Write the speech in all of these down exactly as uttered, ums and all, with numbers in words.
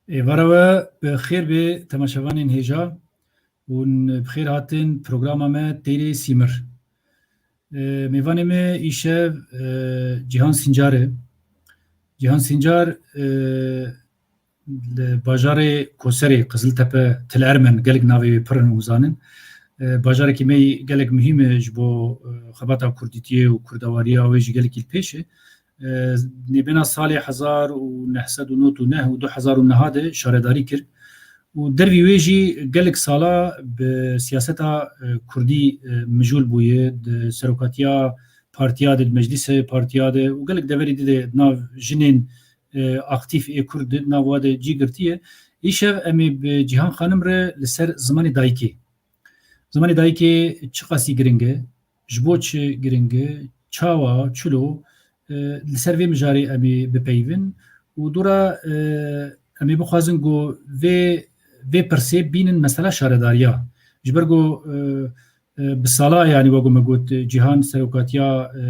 Êvara we bi xêr bê temaşevanên hêja û bi xêr hatin programa me Têrê Sîmir. E, mêvanê me îşev, e, Cîhan Sîncar e. Cîhan Sîncar, e, li bajarê Koserê, Qiziltepe, Til Ermen, gelek navê wê pir in û zanin. E, bajarekî me yî gelek muhîm e ji bo, e, xebata kurdîtiyê û kurdewariya wê jî gelekî li pêş e. E, nêbêna salê hezar û neh sed û nod û neh û du hezar û neh de şaredarî kir. Û dervî wê jî gelek sala bi siyaseta, e, kurdî, e, mijûl bûye, di serokatiya partiya de, di meclîsê partiya de û gelek deverî dî de nav jinên, e, aktîf ê kurd di nav wa de cî girtiye. Îşev em ê bi Cîhan Xanim re li ser zimanê dayikê. Zimanê dayikê çiqasî giring e, ji bo çi giring e, çawa, çilo, e, li ser vê mijarê em ê bipeyivin û dora, e, em ê bixwazin ku vê, vê pirsê bînin mesela şaredariya. Ji ber ku, e, e, bi sala, yanî wek ku me got, Cîhan serokatiya, e,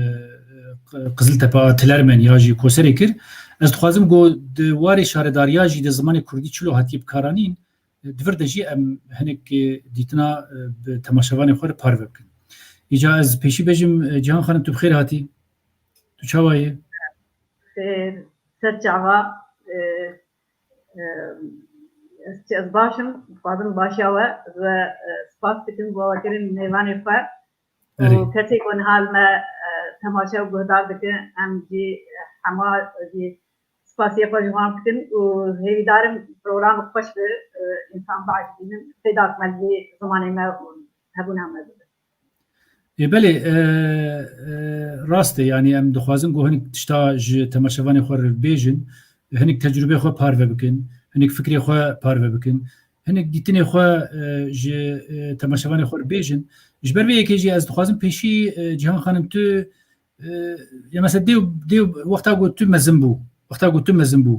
Qi-, Qiziltepe a Tilermen ya jî Koserê kir. Ez dixwazim ku di warê şaredariya jî de zimanê kurdî çilo hatiye bikaranîn, di vir de jî em hinek, e, dîtina, e, bi temaşevanê xwe re parve bikin. Îca ez pêşî bêjim, e, Cîhan Xanim, tu bi xêr hatî. Tu çawa yî? Xêr, ser çava, e, e, ez, ez baş im, dixwazim başiya we, we, e, spas dikim bo vekirin mêvanê xwe. Û Erê. Kesê ku niha li me, e, temaşe û guhdar dikin, em jî, e, hema jî spasiya xwe ji wan dikin û hêvîdar im programek xweş be, e, însan biecibînin, pêda dikime li vê zimanê me û hebûna me bibe. Ê, belê, e, e, rast e, yanî em dixwazin ku hinek tişta ji temaşevanê xwe re bêjin, hinek tecrûbê xwe parve bikin, hinek fikrê xwe parve bikin, hinek dîtinê xwe, e, ji, e, temaşevanê xwe re bêjin. Ji ber vê yekê jî ez dixwazim pêşî, e, Cîhan Xanim, tu, e, ya mesela dê û, dê û wexta ku tu mezin bû, wexta ku tu mezin bû,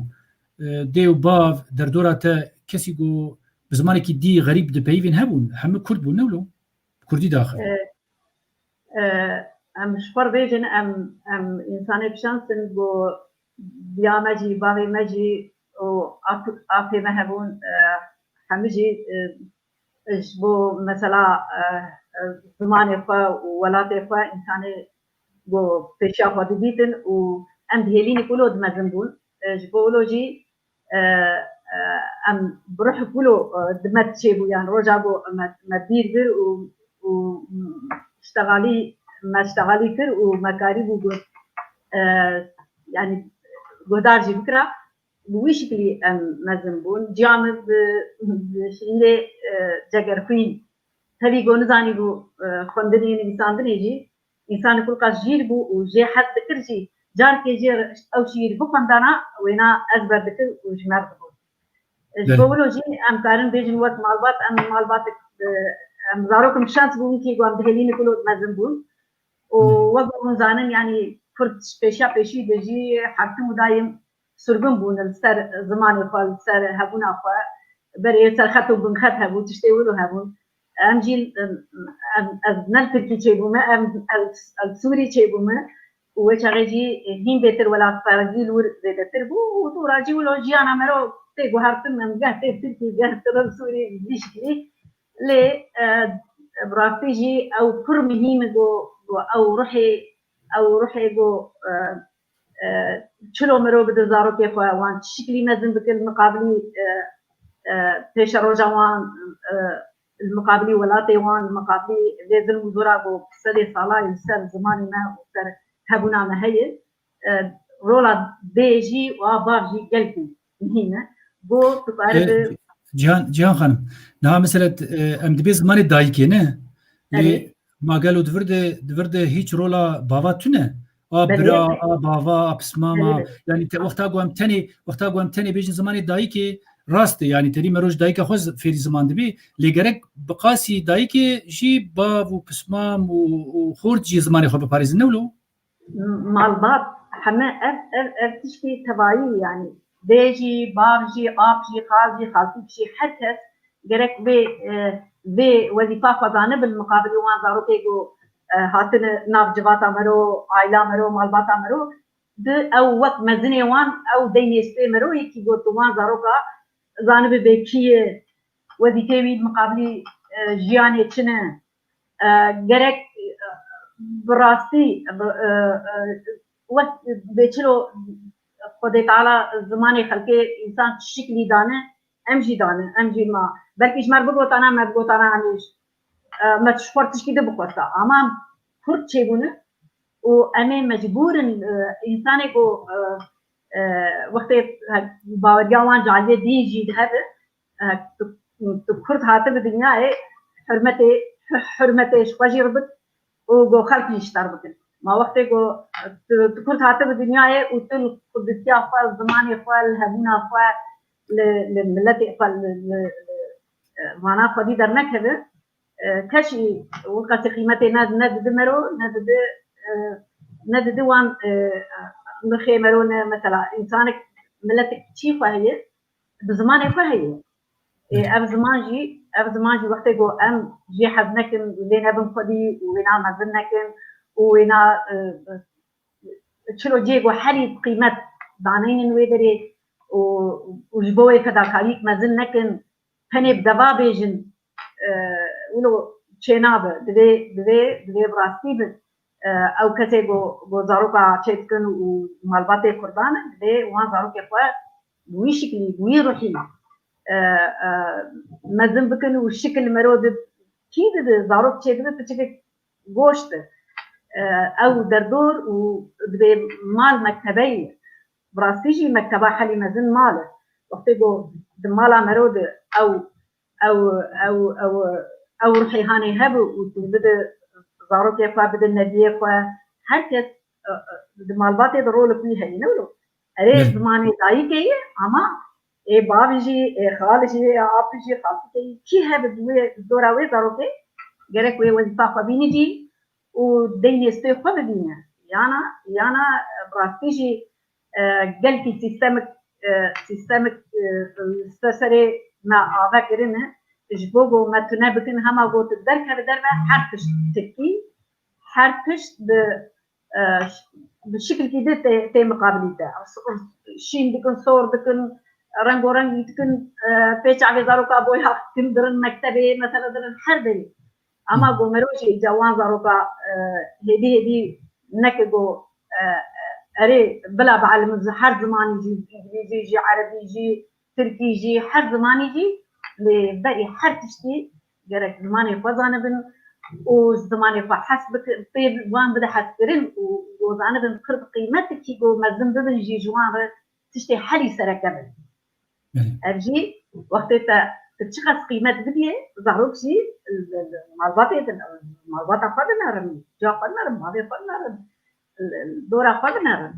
e, dê û bav, derdora te kesî ku bi zimanekî dî xerîb dipeyivîn hebûn, hemû kurd bûn, ne wilo? Bi kurdî daxin. E, e, em ji xwe re bêjin, em, em însanê bi şans in ku diya me jî, bavê me jî û ap-, apê me hebûn, e, hemî jî, e, ji bo mesela, e, e, zimanê xwe û welatê xwe însanê ku pêşiya xwe didîtin û em dihêlînî ku wilo dimezin bûn. E, ji bo wilo jî, e, e, em bi ruh ku wilo, e, di me çêbû, yan roja ku me, me bîr bir û, û ştexalî, me ştexalî kir û me karîbû got, e, yanî guhdar jî bikira. Bi wî şiklî em mezin bûn. Ciya min bi, bi şîîrê, e, Cegerxwîn, tevî ku nizanîbû, e, xwendinê, nivîsandinê jî, însanê ku qas jîr bû û jê hez dikir jî, carekê jê re ew şîîr bixwendana, wêna ezber dikir û ji me re dibû. Ji Belê. bo wilo jî em karin bêjin wek malbat, em malbatek, e, em zarokin bi şans bûn kî ku em dihêlînin ku wilo mezin bûn. Û Belê. wek hûn zanin, yanî kurd pêşiya pêşî de jî her tim û dayim surgun bûn li ser zimanê xwe, li ser hebûna xwe. Berê serxet û binxet hebû, tiştê wilo hebûn. Em jî, em, em, ez ne li Tirkî çêbûme, em, ez, ez li Sûrî çêbûme. Û wê çaxê jî hîn bêtir welatperestî li wir zêdetir bû û dora jî wilo jiyana me ro tê guhertin, em geh tê Tirkî, geh li Sûrî, vî şiklî. Lê, e, bi rastî jî ew pir muhîm e ku, ku ew ruhê, ew ruhê ku, e, e, çilo mirov bide zarokê xwe, wan çi şiklî mezin bikin li miqabilî, e, e, pêşeroja wan, e, li miqabilî welatê wan, li miqabilî vê zilm û zora ku sedê sala li ser zimanê me û ser hebûna me heye. E, rola dê jî û a bav jî gelkî muhîm e. Bo tu kare E, bi Cihan, Cihan Xanim, niha mesela, e, em dibê zimanê dayikê, ne? Lê Erê. ma gelo di vir de, di vir de hîç rola bava tune? A Belê. bira, a bava, a pismama. Belê. Yani te, wexta ku em tenê, wexta ku em tenê bêjin zimanê dayikê, rast e, yani terî me roj dayika xwe z-, fêrî ziman dibê. Lê gerek bi qasî dayikê jî bav û pismam û, û xort jî zimanê xwe biparêzin, ne wilo? Malbat, heme ev, ev, ev tiştê tevayî, yani dê jî, bav jî, ap jî, xal jî, xaltîk jî, her kes gerek vê, e, vê wezîfa xwe zanibe li miqabilî wan zarokê ku, e, hatine nav civata me ro, aîla me ro, malbata me ro, di ew wek mezinê wan, ew deynê spê me ro yekî got wan zaroka zanibe bê kî ye, wezîfeyê wî di miqabilî, e, jiyanê çi ne. E, gerek, e, bi rastî, bi, e, e, wek bê çilo Xwedê Teala zimanê xelkê însan çi şiklî dane, em jî dane, em jî ma. Belkî ji me re bigotana, me bigotana, em ê ji, e, me ji xwe tişkî di bixwesta. Ama em Kurd çêbûne û em ê mecbûr in, e, însanê ku, e, e, wextê, e, baweriya wan ji aliyê dîn jî di hebe, e, tu, tu Kurd hatibe dinyayê, hurmetê, hurmetê ji xwe jî re bik û go xelk jî ji te re bikin. Ma wextê go tu, tu Kurd hatibe dinyayê û tu li kurdîtiya xwe, li zimanê xwe, li hebûna xwe, li, li miletê xwe, li, li, li, e, vana xwedî dernekeve, e, kesî wekasî qîmetê ne, ne didi mero, ne didi, e, ne didi wan, e, nirxê mero ne, mesela, însanek, miletek çî xwe heye, bi zimanê xwe heye. E, ev ziman jî, ev ziman jî wextê ku em jê hez nekin, lê nebin xwedî û wêna mezin nekin û wêna, e, e, çilo cihê ku herî qîmet daneynin wê derê û, û ji bo wê fedakariyek mezin nekin, tenê bi deva bêjin, e, wilo çênabe. Divê, divê, divê bi rastî bi, e, ew kesê ku, ku zaroka çêdikin û malbatê Kurdan in, divê wan zarokê xwe bi wî şiklî, bi wî ruhî, e, e, mezin bikin û şikil mero di kî didi, zarok çêdibe piçikek goşt e. E, ew derdor û divê mal mektebe ye. Bi rastî jî mekteba helî mezin mal e. Wextê ku di mala mero de ew, ew, ew, ew, ew ruhê hanê hebû û tu bide zarokê xwe, bide neviyê xwe, her kes, e, e, di malbatê de rolek wî heye, ne wilo? Erê, belê, zimanê dayikê ye, ama ê bavê jî, ê xalê jî, ê apê jî, xaltikê jî, kî hebe bi wê dora wê zarokê, gerek wê wezîfa xwe bînî jî û deynê stê xwe bibîne. Yana, yana, e, bi rastî jî, e, gelkî sîstemik, e, sîstemik, e, ser serê me ave kirine. Ji bo ku me tune bikin, hema ku tu derkeve derve, her tişt tirkî, her tişt bi, e, bi şikilkî din tê, tê miqabilî te. Şîn dikin, sor dikin, rengorenk dikin, e, pê çavê zaroka boya dikin, dirin mektebê, mesela dirin her derê. Ama ku mero jî îca wan zaroka, e, hêdî hêdî neke ku, e, e, erê, bila bielimin ji her zimanî jî, îngilîzî jî, erebî jî, tirkî jî, her zimanî jî, lê berî her tiştî gerek zimanê xwe zanibin û zimanê xwe hes bikin, pê wan bide hezkirin û, û zanibin pir bi qîmetikî ku mezin bibin jî ji wan re tiştê helî sereke bin. Belê. Ev jî wextê te, tu çiqas qîmet bidiyê, zarok jî li, li malbatê din, malbata xwe dinerin, ca xwe dinerin, mavê xwe dinerin, li, li dora xwe dinerin.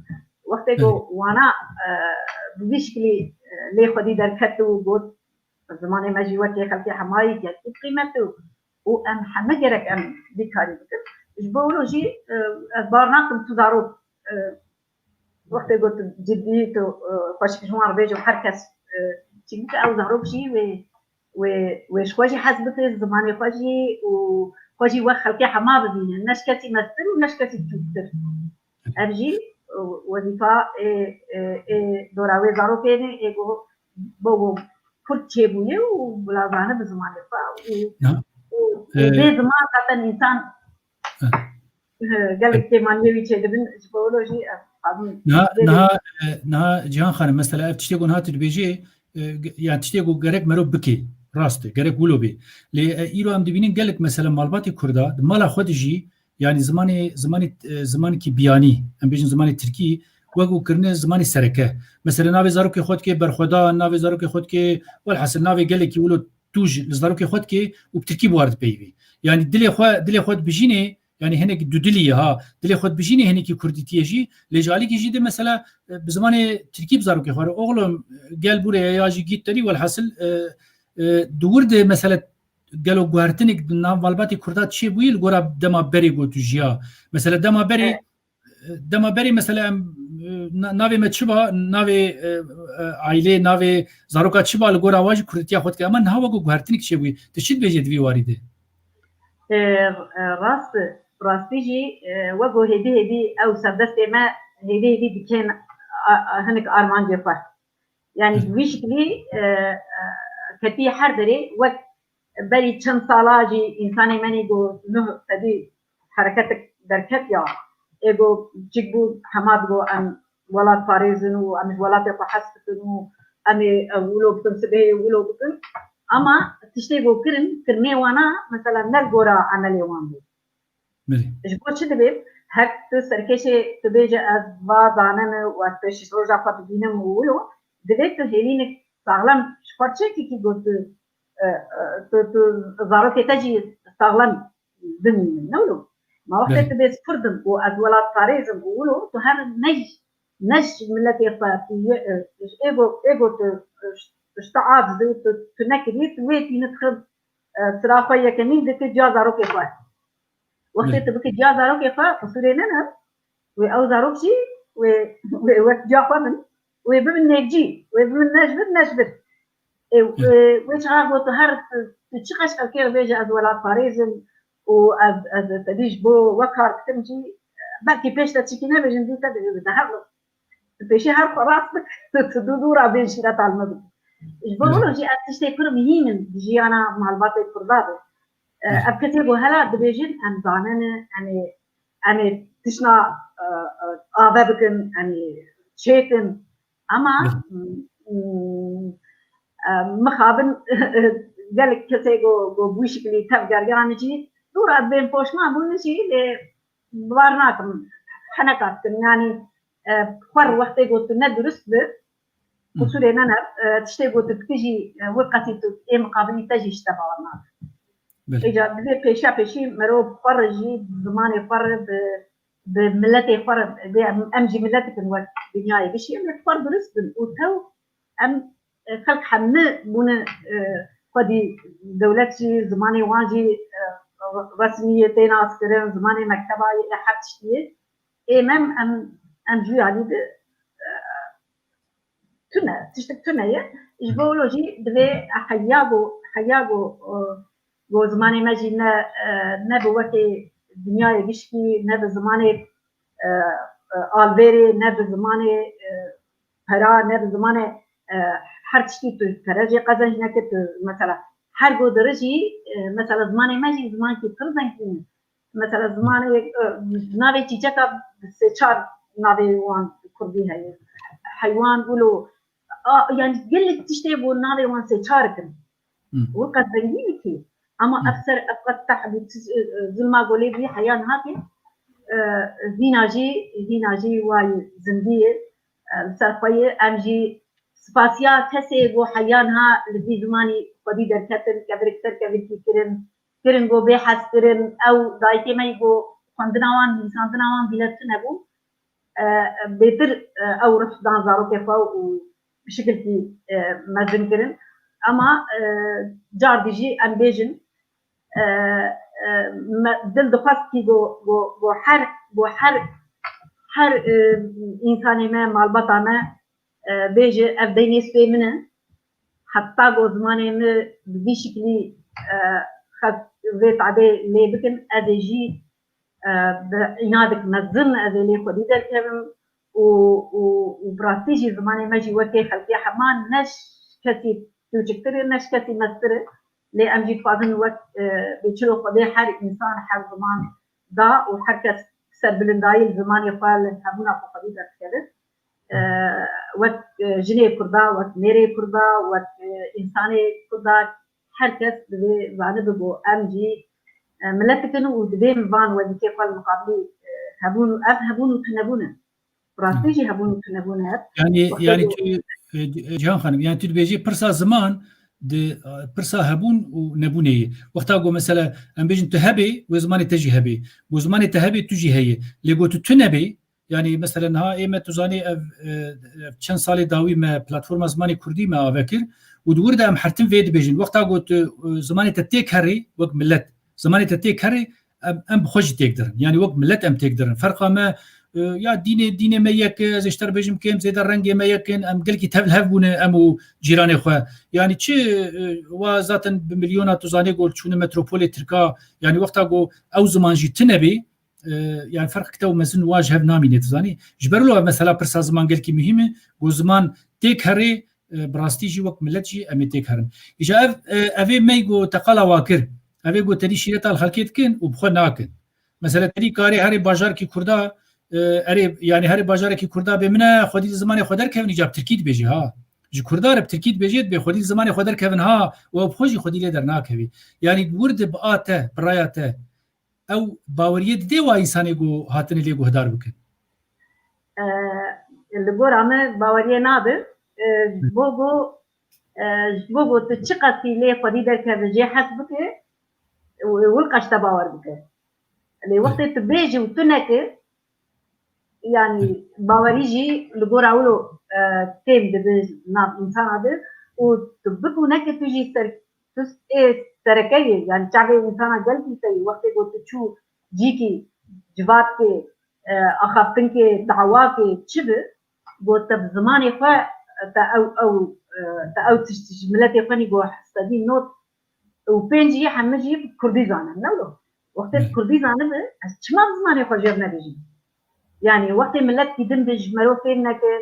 Wextê ku, belê, wana, e, bi vî şiklî, e, lê xwedî derket û got, zimanê me jî wekê xelkê hemayî gelkî bi qîmet û, û em heme gerek em vî karî bikin. Ji bo wilo jî, e, ez bar nakim tu zarok, e, wextê got tu cidî, tu, e, xweşik ji wan re bêje û her kes, e, çî bike, ew zarok jî wê, wê, wê ji xwe jî hez bike, zimanê xwe jî û xwe jî wek xelkê hema bibîne. Ne ji kesî mestir û ne ji kesî çûktir. Ev jî, e, wezîfa ê, ê, ê dora wê zarokê ne, ê ku bo, bo Kurd çêbûye û bila zane bi zimanê xwe û, niha, û, û, e, bê ziman zaten însan, e, e, gelek kêmaniyê wî çêdibin, ji bo wilo jî, e, xwazim, niha, bê, niha, e, niha Cihan Xanim, mesela ev tiştê ku niha tu dibêjê, e, ge-, yani tiştê ku gerek mero bike, rast e, gerek wilo bê. Lê, e, îro em dibînin gelek mesela malbatê Kurda, di mala xwe de jî, yani zimanê, zimanê, e, zimanekî biyanî, em bêjin zimanê tirkî, wek û kirine zimanê sereke. Mesela navê zarokê xwe dike berxwedan, navê zarokê xwe dike, welhasil navê gelekî wilo tûj li zarokê xwe dike û bi tirkî bi war dipeyivî. Yani dilê xwe, dilê xwe dibijînê, yani hinek dudilî ye ha, dilê xwe dibijînê hinekî kurdîtiyê jî, lê ji alîkî jî de mesela, e, bi zimanê tirkî bi zarokê xwe re, oğlum, gel buraya ya jî git derî, welhasil, e, e, di wir de mesela gelo guhertinek di nav malbatê Kurda çêbûyî li gora dema berê ku tu jiya? Mesela dema berê, e, dema berê mesela em, e, na-, navê me çi ba, navê, e, e, aîlê, navê zaroka çi ba, li gora wa jî kurdîtiya xwe dike. Ema niha wek ku guhertinek çêbûyî. Tu çi dibêjê di vî warî de? E, e, rast e. Rastî jî, e, wek ku hêdî hêdî ew serdestê me hêdî hêdî dikên a, a, hinek armancê xwe. Yani bi vî şiklî e, e, ketiye her derê. Wek berî çend sala jî însanê me nê ku nuh sedî hereketek derketiya, ê ku çik bû, hema digo em welat parêzin û em ji welatê xwe hez bikin û em ê ev wilo bikin, sibê wilo bikin. Ama tiştê ku kirin, kirinê wana mesela ne li gora emelê wan bû. Belê. Ji bo çi dibê? Her tu serkêşê tu bêje ez va zaneme û ez pêşî roja xwe dibînim û wilo, divê tu hêlînek saxlem ji xwe çêkî ku tu, e, e, tu, tu zarokê te jî saxlem bimînin, ne wilo? Ma wextê Belê. tu bê spurdin û ez welatparêz im û wilo, tu her ne ji, ne ji miletê xwe, tu ye, e, êgo, êgo tu, e, ji te aciz û tu, tu nekirî, tu wê tîni dixin, e, sira xwe yekemîn dike ciya zarokê xwe. Wextê Belê. tu bikî ciya zarokê xwe, qisûrê ne ne. Wê ew zarok jî wê, wê wek ciya xwe bin. Wê bibin nêvcî. Wê bibin ne ji vir, ne ji vir. Ê, Belê. e, wê çaxa got tu her tu, tu çi qeş xelkê bêje ez welatparêz im û ez, ez tevî ji bo we kar dikim jî, belkî pêş te çikî nebêjin, dû te dibê bide. Her pêşî her xwe rast bik, tu dû dû ra bê şîreta li me bik. Ji bo Belê. wilo jî ev tiştê pir muhîm in di jiyana malbatê Kurda de. E, Belê. ev kesê ku hela dibêjin, em zanene, em ê, em ê tişna, e, e, ave bikin, em ê çêkin. Ama, Belê. m, m, e, mixabin gelek kesê ku, ku bi wî şiklî tevgeriyan jî dû re dibên poşman bûn jî lê bawer nakim, heneka dikim. Yani, e, xwer wextê ku tu ne durust bi, Hı. qusûrê ne ne, e, tiştê ku tu dikî jî, e, wê qetî tu ê miqabilî te jî ji te bawer nake. Belê. Êca divê pêşa pêşî merov bi xwe re jî, bi zimanê xwe re, bi, bi miletê xwe re, divê em, em jî miletik in wek dinyayê gişî, em ê bi xwe re durust bin û tew em, e, xelk hemû bûne, e, xwedî dewlet jî, zimanê wan jî, e, resmî yê tê naskirin, zimanê mekteba yê, her tiştî yê. Ê me em, em, em jû yanî di, e, tune, tiştek tune ye. Ji bo wilo jî divê heya ku, heya ku, e, ku zimanê me jî ne, e, ne bi wekê dinyayê gişkî, ne bi zimanê, e, e, alvêrê, ne bi zimanê, e, pera, ne bi zimanê, e, her tiştî tu pere jê qezenc neke tu, mesela, her ku diri jî, e, mesela, zimanê me jî zimankî pir zengîn e. Mesela, zimanê, e, navê çîçeka sê çar navê wan kurdî heye. Heywan, wilo, a, yani gelek tiştê bo navê wan sê çar kin. Hı. Wilo qet zengîn e kî. Ama Hı. ev ser, ev qet tehb û tiz, e, e, zilma golê bî heya niha kê, e, hîna jî, hîna jî way zindî ye. E, li ser xwe ye. Em jî spasiya kesê ku heya niha li vî zimanî xwedî derketin, kevirek ser kevirkî kirin, kirin ku bê hez kirin, ew dayikê me yî ku xwendina wan, nivîsandina wan bîle tune bû. E, bêtir, e, ew rih dan zarokê xwe û bi şikilkî, e, mezin kirin. Ema, e, cardî jî em bêjin, e, e, me dil dixwest kî ku, ku, ku her, ku her, her, e, însanê me, malbata me, e, bêje ev deynê spê min e. Heta ku zimanê min bi vî şiklî, e, xelk vê tadê lê bikin, ez ê jî, e, bi înadik mezin ez ê lê xwedî derkevim û, û, û bi rastî jî zimanê me jî wekê xelkê heman ne ji kesî tûçiktir e, ne ji kesî mestir e. Lê em jî dixwazin wek, e, bê çilo Xwedê her însan, her ziman da û her kes serbilindayî li zimanê xwe, li hebûna xwe xwedî derdikeve. E, wek, e, jinê Kurda, wek mêrê Kurda, wek, e, însanê Kurda, her kes divê zanibe ku em jî, e, miletik in û divê em van wezîfê xwe li miqabilî, e, hebûn û ev hebûn û tunebûn e. Rastî Hı. jî hebûn û tunebûn e. Yani, Wextê yani ku tu, e, Cihan Xanim, yani tu dibêjî pirsa ziman di, e, pirsa hebûn û nebûnê ye. Wexta ku mesela em bêjin tu hebê, wê zimanê te jî hebê. Ku zimanê te hebê, tu jî heyê. Lê ku tu tunebê, yani mesela niha ê me tu zanî ev, e, ev çend salê dawî me platforma zimanê kurdî me ave kir û di wir de em her tim vê dibêjin. Wexta ku tu, e, zimanê te têk herê wek milet, zimanê te têk herê, em, em bi xwe jî têk dirin. Yani wek milet em têk dirin. Ferqa me, e, ya dînê, dînê me yek e, ez ê ji te re bêjim kêm zêde rengê me yek in, em gelkî tevlihev bûne em û cîranê xwe. Yani çi, e, wa zaten bi milyona tu zanê ku çûne metropolê Tirka, yani wexta ku ew ziman jî tune bê, e, yani ferq kitew mezin wa ji hev namîne, tu zanî. Ji ber wilo ev mesela pirsa ziman gelkî muhîm e, ku ziman têk herê, e, bi rastî jî wek milet jî em ê têk herin. Îja ev, e, ev ê mey ku teqala wa kir. Ev ê ku tedî şîreta li xelkê dikin û bi xwe nakin. Mesela tedî karê herê bajarekî Kurda, e, erê, yani herê bajarekî Kurda bê min e, xwedî li zimanê xwe derkevin, îca bi Tirkî dibêjî ha. Ji Kurda re bi Tirkî dibêjê, dibê xwedî li zimanê xwe derkevin ha, û ew bi xwe jî xwedî lê dernakevî. Yani wir de bi a te, bi raya te, ew baweriyê didê wa însanê ku hatine lê guhdar bikin? E, li gora me baweriyê nabe, e, ji bo ku, e, ji bo ku tu çiqasî lê xwedî derkeve jê hes bike, wi qeş te bawer bike. Lê wextê tu bêjî û tu neke, yani bawerî jî li gora wilo, e, kêm dibe nav însana de û tu bik û neke tu jî ser, tu ê sereke yê, yani çavê însana gelkî te yê, wextê ku tu çû cîkî civatkê, e, axaftinkê, dawakê çi bi, ku te bi zimanê xwe, te ew, ew, e, te ew tişt ji miletê xwe nî ku sedî not û pênc jî hemî jî bi kurdî zanin, ne wilo? Wextê bi kurdî zanibe, ez çima bi zimanê xwe jêr nebêjim? Yani wextê miletkî din be ji mero fêm neke,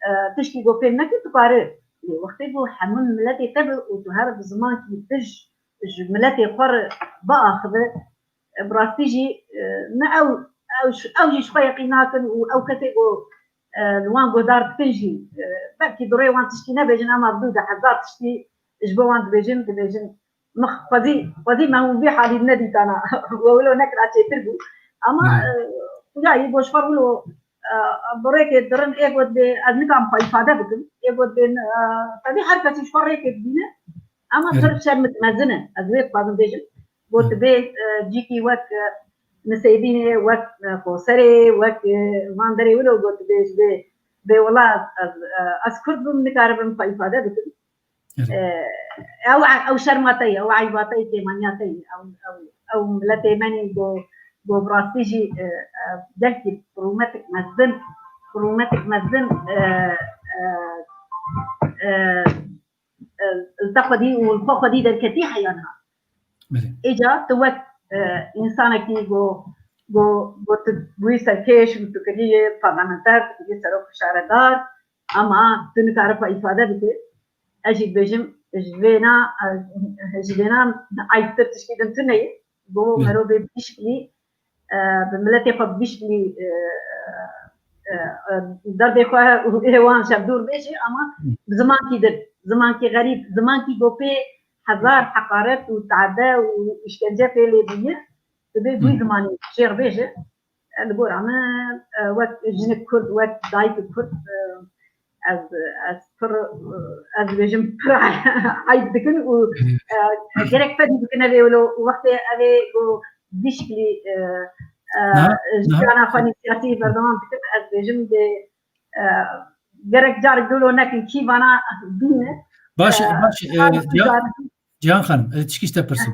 e, tiştî ku fêm neke, tu kare. Lê wextê ku hemû miletê te be û tu her bi zimankî tij ji miletê xwe re biaxive, e, bi rastî jî, e, ne ew, ew, ew jî ji xwe yeqîn nakin û ew kesê ku, e, li wan guhdar dikin jî, e, belkî di rê wan tiştî nebêjin, ama bi dû de hezar tiştî ji bo wan dibêjin, dibêjin, Min xwezî, xwezî me hûn vî halî nedîtana. We wilo nekira çêtir bû. Ama, e, xuya yî goşxer wilo, e, bi rêkê dirin ê got bê, ez nikarim xwe îfade bikim. Ê got bê, e, tevî her kesî ji xwe rêkê dibîne. Ama pir şermik mezin e. Ez wê dixwazim bêjim. Got bê, e, cîkî wek, e, Nisêbînê, wek, e, Qoserê, wek, e, van derê wilo got bê, bê, bê wela ez, e, ez Kurd bim, nikaribim xwe îfade bikim. Erê. E, ew, ew şerma te ye, ew eyba te ye, kêmaniya te ye. Ew, ew, ew miletê me nî ku, ku bi rastî jî, e, e, gelkî rûmetik mezin, rûmetik mezin, e, e, e, e, li te xwedî û li xwe xwedî derketî heya niha. Erê. Îca tu wek, e, însanekî ku, ku, ku tu bûyî serkêş û tu kirî parlamenter, tu kirî serok şaredar, Ama tu nikare xwe îfade bike. Ez jî dibêjim, ji vêna, ji vêna eyb tir tiştî din tune ye. Bo mero bê bîşklî, e, bi miletê xwe bîşklî, e, e, e, derdê xwe û ê wan şevdûr bêjî, ama bi zimankî din, zimankî xerîb, zimankî go pê hezar heqaret û tade û îşkence pê lê bûye, tu bê bûyî zimanî jêr bêje. Li gora min, e, wek jinik Kurd, wek dayik Kurd, e, ez, ez pir, e, ez dibêjim pir eyb dikin û, e, gerek fedî bikin ev ê wilo û wextê ev ê ku vî şiklî, e, e, jiyana xwe siyasî berdewam dikin, ez dibêjim dê, e, gerek carek wilo nekin, kî vana bîne. Baş e, e, baş e, Cihan Xanim, e, tişkî ji te pirsim.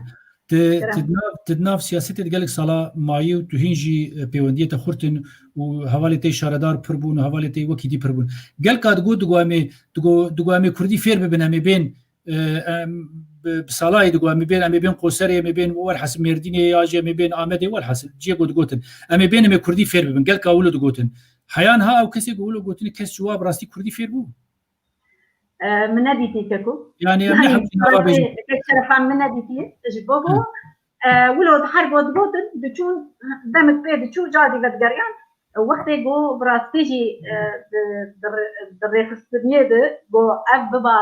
Ti, ti di nav, ti di nav siyasetê de gelek sala mayî û tu hîn jî, e, pêwendiyê te xurt in û hevalê te şaredar pir bûn û hevalê te wekî dî pir bûn. Gelka digot, digo em ê, digo, digo em ê kurdî fêr bibin, em ê bên, e, em bi, bi salayê digo em ê bên, em ê bên Qoserê, em ê bên welhasil Mêrdînê ya jî em ê bên Amedê, welhasil ciyê ku digotin. Em ê bên, em ê kurdî fêr bibin. Gelka wilo digotin. Heya niha ew kesê ku wilo gotine kes ji wa bi rastî kurdî fêr bû? E, min nedîtî keko. Yani, em ne hemû nava bêjin. Kek Şerefan min nedîtî. Ji bo ku, e, wilo di her go digotin, diçûn, demik pê diçû, carî vedigeriyan. Wextê go bi rastî jî, e, di, di, di rêxistiniyê de go ev biba,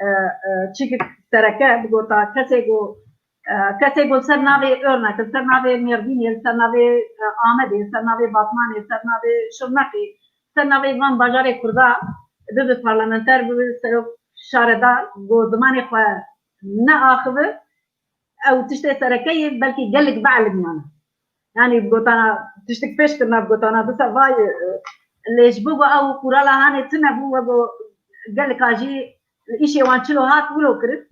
e, e, çîkik sereke, bigota kesê go, e, kesê go ser navê örnek, ser navê Mêrdînê, ser navê, e, Amedê, ser navê Batmanê, ser navê Şirnexê, ser navê van bajarê Kurda bibe parlamenter, bibe serok şaredar, go zimanê xwe neaxive, ew tiştê sereke ye, belkî gelek bielimiyan. Yani gotana, tiştek pêş kirina, gotana disa vay, e, lê ji bo ku ew qurala hanê tune bû, we go geleka jî li îşê wan çilo hat wilo kirin.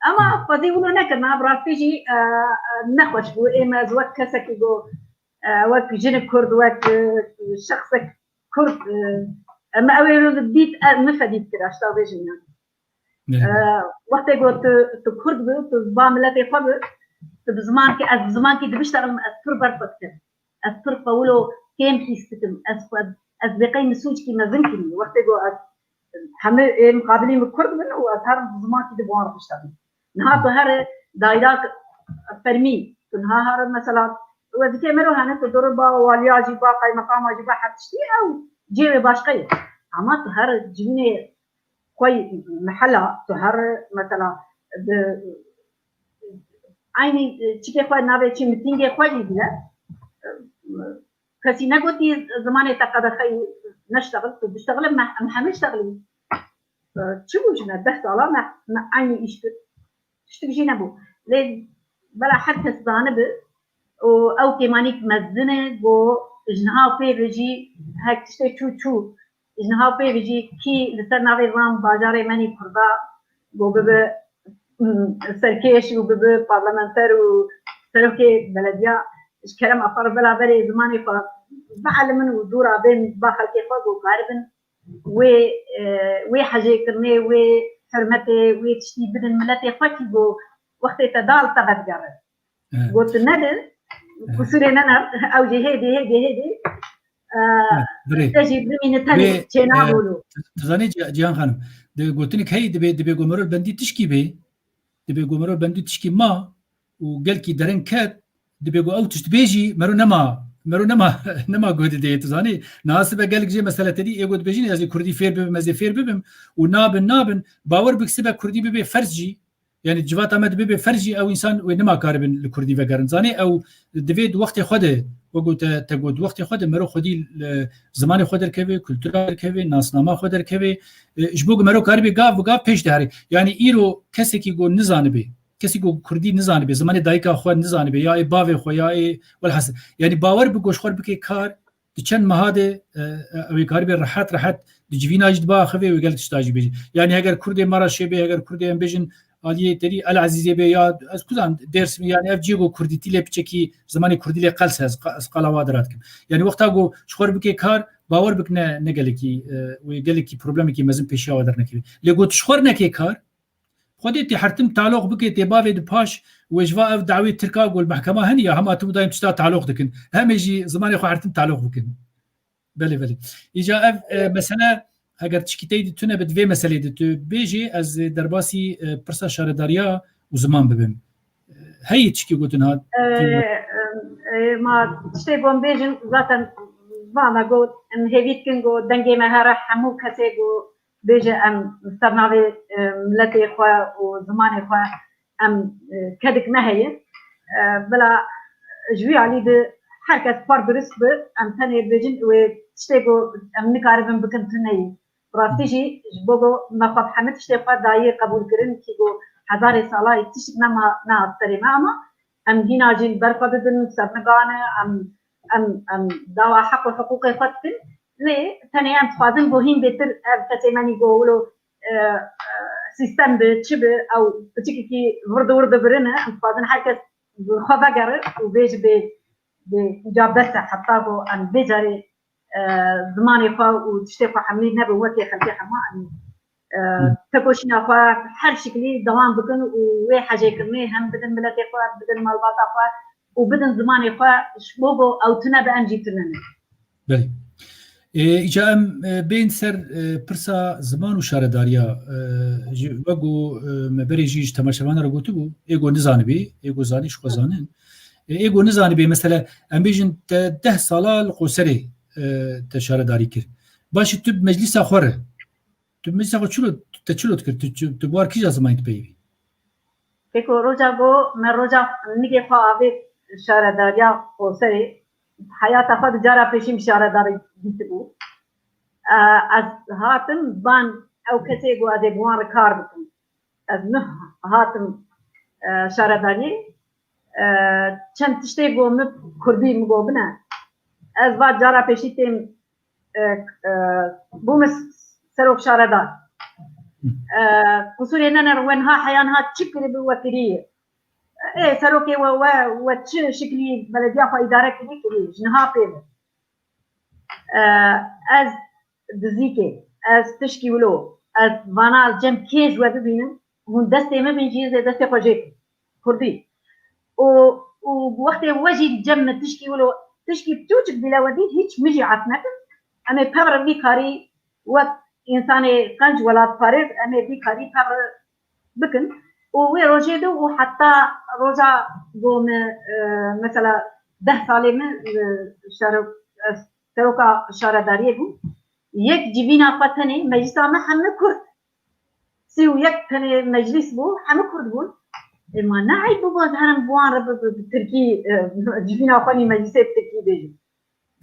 Ama xwezî wilo nekirina, bi rastî jî, e, e, nexweş bû. Ê me ez wek kesekî go, e, wek jinik Kurd, wek, e, şexsek Kurd, e, me ew ê dît, e, min fedî dikir, ez ji te bêjim yani. E, wextê ku tu, tu Kurd bi, tu ba miletê xwe bi, tu bi zimankî, ez bi zimankî dibişterim, ez pir ber xwe dikim. Ez pir xwe wilo kêm hîs dikim. Ez xwe, ez bêqey min sûckî mezin kirî. Wextê ku ez Hemî ê miqabilî min Kurd bin û ez herim zimankî di bi wan re biştexim. Niha tu here dayrak fermî, tu niha here mesela wezîfeyê me re hene, tu dore ba waliya jî, ba qaymeqama jî, ba her tiştî, ew cihê wê başqe ye. Ama tu here civînê xwe yî mehela, tu here mesela bi eynî çikê xwe navê çi, mitîngê xwe jî bile, kesî negotî zimanê te qedexeyî neştexil, tu biştexile, me, em hemî ştexilî. Çi bû ji me deh sala me, me eynî îş kir. Tiştik jî nebû. Lê bela her kes zanibi û ew kêmanîk mezin e, ku ji niha pê ve jî her tiştê çû çû, ji niha pê ve jî kî li ser navê van bajarê me nî Kurda, ku bibe, mm, serkêş û bibe parlamenter û serokê belediya, ji kerema xwe re bela berê zimanê xwe bielimin û dûra bên ba xelkê xwe, ku karibin wê, e, wê hejêkirinê, wê hurmetê, wê tiştî bidin miletê xwe kî ku wextê te da li te vedigere. Evet. Got, nedin, evet, kusurê nener, ew jî hêdî, hêdî, hêdî, e, evet, birê, te jî bimîne tenê, wê, çênabûn e, û. Tu, tu zanî Ci-, Cihan Xanim, di gotinik heyî dibê, dibê ku mero bendî tişkî bê, dibê ku mero bendî tişkî ma û gelkî derin ket, dibê ku ew tişt bêjî, mero nema, mero nema, nema guh didê, tu zanî. Niha sibe gelek jê mesele te dî, ê ku dibêjin, ez ê kurdî fêr bibim, ez ê fêr bibim û nabin, nabin. Bawer bik sibe kurdî bibê ferz jî, yani civata me dibe bê ferz jî ew însan wê nima karibin li kurdî vegerin. Zanî ew divê di wextê xwe de, wek ku te, te got, di wextê xwe de mero xwedî, e, zimanê xwe derkeve, kultura derkeve, nasnama xwe derkeve. E, ji bo ku mero karibê gav bi gav pêş dihere. Yani îro kesekî ku nizanibe, kesî ku kurdî nizanibe, zimanê dayika xwe nizanibe, ya ê bavê xwe, ya ê welhasil. Yani bawer bi ku ji xwe bike kar, di çend meha de, e, e, ew ê karibê rehet rehet di civîna jî dibiaxive û gelek tişta jî bêje. Yani heger kurdê me re şêbê, heger kurdê em bêjin aliyê te dî El Ezîzê bê ya ez kuzan Dêrsimî, yani ev cihê ku kurdîtî lê piçekî zimanê kurdî lê qels e, ez qa-, ez qala wa dira dikim. Yani wexta ku ji xwe re bike kar, bawer bik ne, ne gelekî, e, wê gelekî problemekî mezin pêşiya we dernekeve. Lê ku tu ji xwe re nekê kar, Xwedê tê hertim taloq bike, tê bavê di paş, we ji va ev dawê Tirka ku li mehkema hene ya, hema tim û dayim tişta taloq dikin. Hemê jî zimanê xwe hertim taloq bikin. Belê, belê. Îca ev, e, mesele, eger tişkî tey di tune bi, di vê meselê de tu bêjê, ez, e, derbasî, e, pirsa şaredariya û ziman bibim. E, heyî tişkî gotin hat? E, e, e, ma tiştê ku em bêjin, zaten va me got, em hêvî dikin ku dengê me here hemû kesê ku bêje em li ser navê, e, miletê xwe û zimanê xwe em, e, kedik me heye. E, bila ji wî alî de her kes xwe durist bi, em tenê dibêjin wê tiştê ku em nikaribin bikin tune ye. Bi rastî jî ji bo ku me xwe bi hemî tiştê xwe dayê qebûlkirin kî ku hezarê sala ye tiştik nema, nehat serê me, ama em hîna jî li ber xwe didin, sernigane, em, em, em dawa heq û hiqûqê xwe dikin. Lê tenê em dixwazin ku hîn bêtir ev kesê me nî ku wilo, e, e, sîstem bi, çi bi, ew piçikekî virdi wirdi birine, em dixwazin her kes bi xwe vegere û bêje bê, bê îca bes e, heta ku em vê carê, e, zimanê xwe û tiştê xwe hemî nebin wekê xelkê hema, em, e, Hı. tekoşîna xwe her şiklî dewam bikin û wê hejêkirinê hem bidin miletê xwe, bidin malbata xwe û bidin zimanê xwe, ji bo ku ew tune be, em jî tune ne. Belê. Ê, îca em, e, bên ser, e, pirsa ziman û şaredariya, e, ji, wek ku, e, me berê jî ji temaşevanan re gotibû, ê ku nizanibê, ê ku zanî ji xwe zanin. E, ê ku nizanibê, mesela, em bêjin te deh sala li Qoserê, e, te şaredarî kir. Başî tu bi meclîsa xwe re, tu bi meclîsa xwe çilo, te çilo dikir, tu, tu, tu bi war kîja zimanî dipeyivî? Pêko roja ku me roja nigê xwe avêt şaredariya Qoserê, heyata xwe di cara pêşî min şaredarî dîtibû. E, ez hatim ban ew kesê ku ez ê bi wan re kar bikim. Ez nuh hatim, e, şaredariyê. E, çend tiştê ku min kurdî min got bine. Ez va cara pêşî têm, e, e, bûme serok şaredar. E, qusûrê nener we niha heya niha çi kiribi we kiriye. Ê, serokê we, we, we çi şiklî belediya xwe îdare kirî, kirî, ji niha pê ve. E, ez dizîkê, ez tişkî wilo, ez vana cem kê ji we bibînim, hûn destê min bin jî, ez ê destê xwe jê kim. Kurdî. Û, û wextê we jî cem min tişkî wilo, tişkî piçûçik bîle we dî, hîç min jî ef nekin. Em ê pevre vî karî wek însanê qenc welatparêz em ê vî karî pevre bikin. Û wê rojê de û heta roja ku min, e, mesela deh salê min, e, şare-, e, seroka şaredariyê bû. Yek civîna xwe tenê meclisa me heme kurd. Sî û yek tenê meclis bû, heme kurd bûn. Ê, ma ne eyb bû ez herim bi wan re bi, bi, bi tirkî, e, civîna xwe nî meclisê bi tirkî bêjim.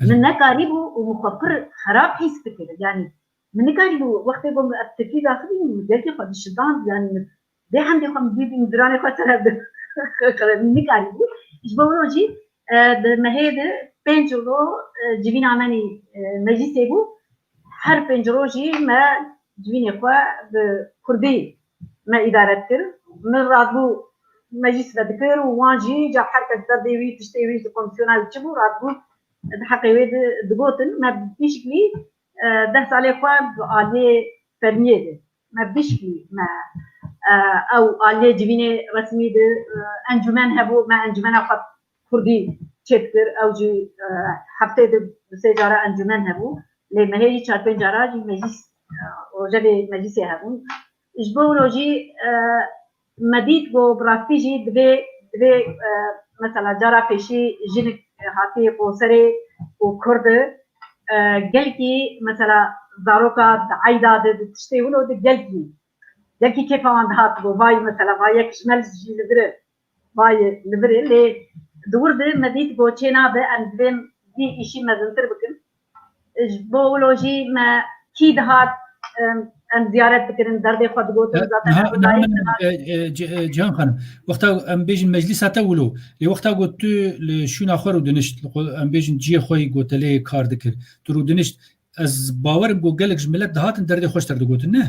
Min nekarîbû û min xwe pir xerab hîs dikir. Yanî min nikarîbû wextê ku min ev tirkî daxivî min gelkê xwe dişidand, yanî min dê hemdê xwe min dî, dî min diranê xwe ser hev di-, min nikarîbû. Ji bo wilo jî, e, di mehê de pênc roj, e, civîna me nî, e, meclîsê bû. Her pênc roj jî me civînê xwe bi kurdî me îdare dikir. Min radbû meclîs vedikir û wan jî ca her kes derdê wî, tiştê wî ji komîsyona wî çi bû, radbû di heqê wê di-, digotin. Me bîşiklî, e, deh salê xwe bi aliyê fermiyê de. Me bîşiklî me, e, ew aliyê civînê resmî de, e, encûmen hebû, me encûmena xwe kurdî çêdikir, ew jî, e, heftê de du sê cara encûmen hebû. Lê mehê jî çar pênc cara jî meclîs, e, rojevê meclîsê hebûn. Ji bo wilo jî, e, me dît ku bi rastî jî divê, divê, e, mesela cara pêşî jinik hatiye bo serê û kurd, e, gelkî mesela zaroka di eyda de, di tiştê wilo de gelkî, gelkî kêfa wan dihat bo vay mesela vay yek ji me jî li vir e. Vayê li vir e, lê di wir de me dît ku çê nabe, em divên vî îşî mezintir bikin. Ji bo wilo jî me kî dihat, em, em ziyaret dikirin, derdê xwe digotin, E, zaten niha, ev niha dayik min, dihat. e, e, Ci-, e, Cihan Xanim, wexta em bêjin meclîsa te wilo, lê wexta ku tu li şûna xwe rûdinişt, li xwe, em bêjin cihê xwe yî ku te lê kar dikir, tu rûdinişt, ez bawer im ku gelek ji milet dihatin derdê xwe ji te re digotin, ne?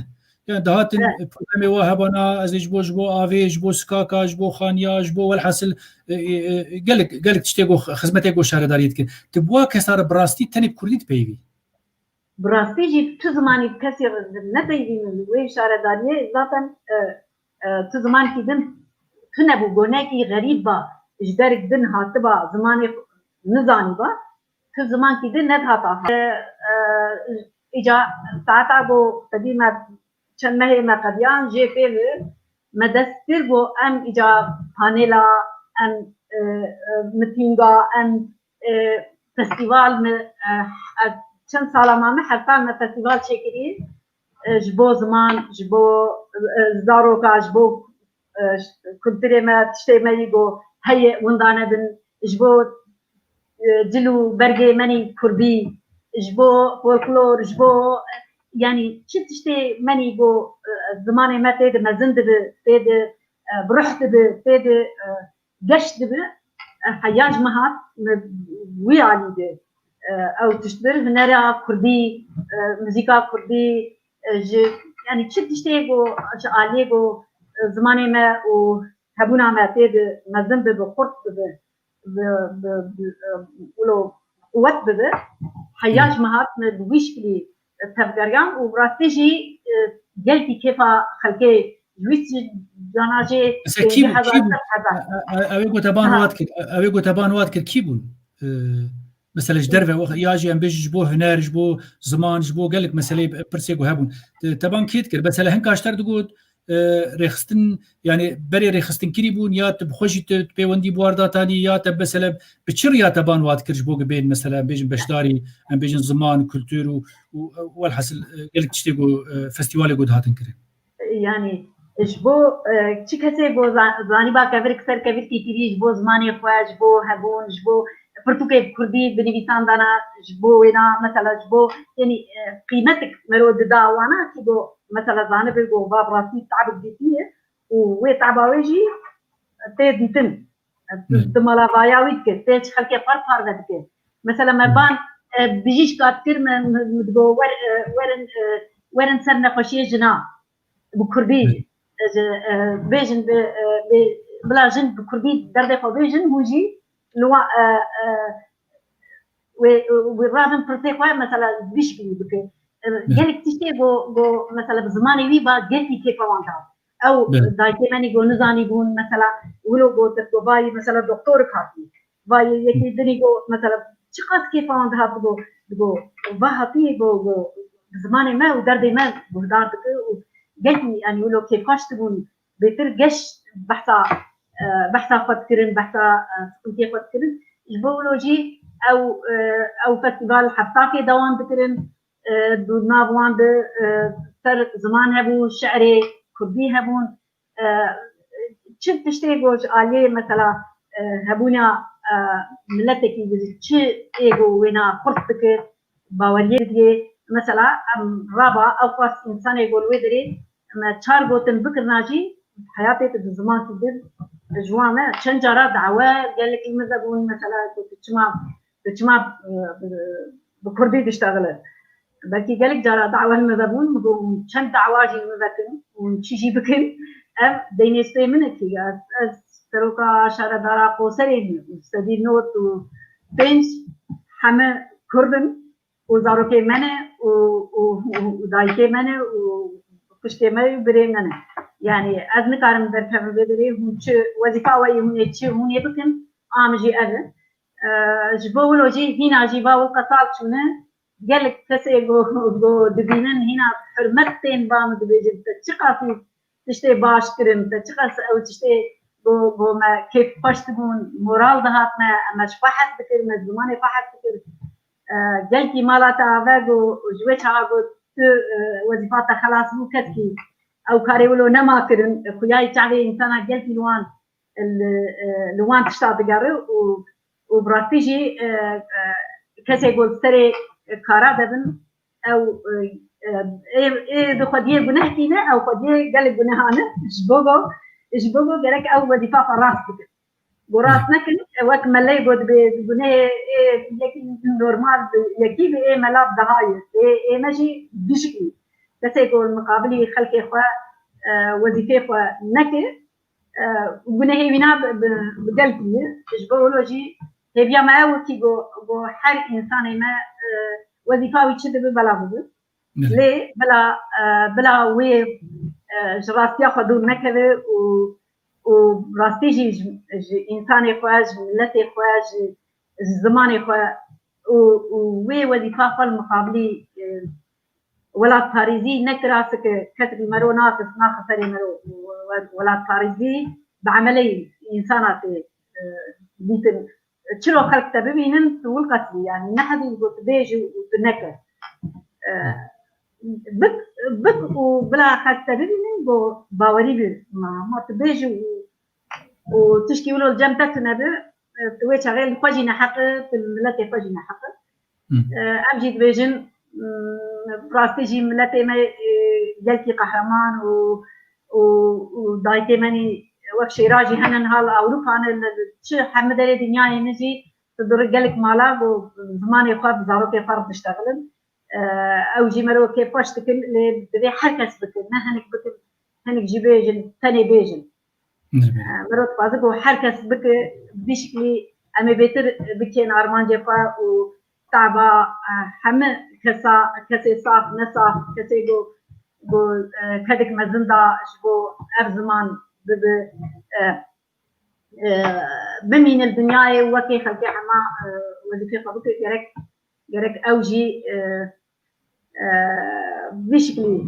Yani dihatin Evet. problemê wa hebana, ez ê ji bo, ji bo avê, ji bo sikaka, ji bo xaniya, ji bo welhasil, e, e, e, gelek, gelek tiştê ku xizmetê ku şaredariyê dikir. Tu bi wa kesa re bi rastî tenê bi kurdî dipeyivî? Bi rastî jî tu zimanî bi kesî re nepeyivî min. Wê şaredariyê zaten, e, e, tu zimankî din tune bû, gonekî xerîb ba, ji derik din hatiba, zimanê xwe nizanîba, tu zimankî din nedihata. E, e, îca saeta ku xwedî me çend mehê me qediyan jê pê ve me dest kir ku em îca panela, em, e, e, mitînga, em, e, festîval me, e, e, çend sala mame her sal me festîval çêkirî, e, ji bo ziman, ji bo, e, zaroka, ji bo, e, kulturê me, tiştê me yî ku heye winda nebin, ji bo, e, cil û bergê me nî kurdî, ji bo folklor, ji bo, yanî çi tiştê me nî ku, e, zimanê me tê de mezin dibi, tê de, e, bi ruh dibi, tê de, e, geş dibi, e, heya ji me hat, me wî alî de, e, ew tişt bir, hunera kurdî, e, muzîka kurdî, e, ji, yanî çi tiştê ku ji aliyê ku, e, zimanê me û hebûna me tê de mezin bibe, xurt bibe, bi, bi, bi, e, wilo quwet bibe, heya ji me hat me bi wî şiklî tevgeriyan û bi rastî jî, e, gelkî kêfa xelkê ji wî cana jê Mesela kî bû, kî bû? E, e, ew ê ku te ban Ha. wat kir, e, ew ê ku te ban wat kir kî bûn? E, mesela ji derve, ya jî em bêjin ji bo huner, ji bo ziman, ji bo gelek meseleyê, pirsê ku hebûn. Te, te ban kê dikir? Mesela hinka ji te re digot, e, rêxistin, yani berê rêxistinkirî bûn, ya tu bi xwe jî tu, tu pêwendî bi war datanî, ya te mesela bi çi riya te ban wat kir ji bo ku bên mesela em bêjin beşdarî, em bêjin ziman, kultur û, û, û welhasil, e, gelek tiştê ku, e, festîvalê ku dihatin kirin? Yani ji bo, e, çi kesê ku za-, zanîba kevirk ser kevirkî kirî, ji bo zimanê xwe, ji bo hebûn, ji bo pirtûkê bi kurdî binivîsandana, ji bo wêna, mesela ji bo, yani, e, qîmetik mero dida wana, ki ku mesela zanibin ku va bi rastî tabik dîtiye û wê taba wê jî tê dîtin. Hı. Di mala vaya wî dike, tê ji xelkê xwe re parve dike. Mesela me Hı. ban, e, bijîşka dikir, me, me, me digo wer, e, werin, e, werin ser nexweşiyê jina bi kurdî. Hı. E, ji, e, bêjin bi, e, bi, bila jin bi kurdî derdê xwe bêjin, hûn jî li wa, e, e, wê, wê rabin pirsê xwe, mesela, bi şiklî bike. E, Hı. gelek tiştê go, go, mesela, bi zimanê wî ba gelkî kêfa wan da. Ew Belê. dayikê me nî go nizanî bûn, mesela, wilo go te go vayî, mesela, doktorik hatî. Vayî yekî dinî go, mesela, çiqas kêfa wan dihat go, go, va hatî go, go, zimanê me û derdê me guhdar dike û gelkî, yanî wilo kêfxweş dibûn, bêtir geş behsa, e, behsa xwe dikirin, behsa, e, siqintiyê xwe dikirin. Ji bo wilo jî ew, e, ew festîval heftakê dewam dikirin. E, di nav wan de, e, ser ziman hebû, şi'rê kurdî hebûn. E, çi tiştê ku ji aliyê mesela, e, hebûna, e, miletekî çi ê ku wêna xurt dike, baweriyê didiyê. Mesela em raba ew qas însanê ku li wê derê me çar gotin bikirina jî heyatê tu di zimankî din ji wan me çend cara dawe gelek li min de bûn, mesela ku tu çima, tu çima, e, bi, bi kurdî diştexile. Belkî gelek cara dawe li min de bûn, min got, hûn çend dawa jî li min vekin, hûn çi jî bikin, ev deynê spê min e ki ez, ez seroka şaredara Qoserê me û sedî nod û pênc heme kurd in û zarokê me ne û, û, û, û dayikê me ne û piştê me û birê me ne. Yanî ez nikarim derkevim vê derê, hûn çi wezîfa we yê, hûn ê çi hûn ê bikin, a min jî ev e. E, ji bo wilo jî hîna jî va wilo qesal çûne, gelek kesê ku, ku dibînin hîna hurmet tên ba min dibêjin, te çiqasî tiştê baş kirin, te çiqas ew tiştê ku, ku me kêf xweş dibûn, moral dihat me, em me ji xwe hez dikir, me ji zimanê xwe hez dikir. E, gelkî mala te ave ku ji wê çaxa ku tu, e, wezîfa te xelas bû, keskî ew karê wilo nema kirin, xuyayê çavê însana gelkî li wan li, e, li wan tişta digere û, û bi rastî jî, e, e, kesê ku li serê kara de bin, ew, e, e, ê, ê di xwediyê gunehkî ne, ew xwediyê gelek gunehan e. Ji bo ku, ji bo ku gerek ew wezîfa xwe rast bikin. Ku rast nekin, e, wek meleyê ku dibê gunehê ê yekî normal bi yekî bi ê mela bi daha ye. Ê, ê me jî bişikî. Kesê ku li miqabilî xelkê xwe, e, wezîfê xwe neke, e, gunehê wîna bi, bi, bi gelkî ye. Ji bo wilo jî hêviya me ew e kî ku, ku her însanê me, e, wezîfa wî çi dibe bela bibe. Belê. Lê bila, e, bila wê, e, ji rastiya xwe dûr nekeve û, û rastî jî ji, ji însanê xwe, ji miletê xwe, ji, ji zimanê xwe û, û wê wezîfa xwe li miqabilî, e, welatparêzî nekira, sike kesek li mero naxist, naxist serê mero. We-, welatparêzî bi emelê însana tê, e, dîtin. Çiro xelk te bibînin, tu wilqas bî, yanî nehevî ku tu bêjî û tu neke. E, bik, bik û bila xelk te bibînin, ku bawerî bî. Ma, ma tu bêjî û, û tişkî wilo li cem te tune bi, e, tu wê çaxê li xwe jî neheq e, tu li miletê xwe jî neheq e. Hı. E, em jî dibêjin, mm, rastî jî miletê me, e, gelkî qehreman û, û, û dayikê me nî wek şêra jî hene niha li Ewropa ne, li, li çi hemî derê dinyayê ne jî, tu duri gelek mala ku zimanê xwe bi zarokê xwe re diştexilin. E, ew jî mero kêfxweş dikin, lê divê her kes bikin, ne hinek bikin, hinek jî bêjin, tenê bêjin. Nebe. E, mero dixwaze ku her kes bike, vî şiklî em ê bêtir bikên armancê xwe û taba, e, heme kesa, kesê sax, ne sax, kesê ku, ku, e, kedek mezin da ji bo ev ziman bibe, e, e, bimîne li dinyayê wekê xelkê hema, e, wezîfê xwe bike, gerek, gerek ew jî, e, e, vî şiklî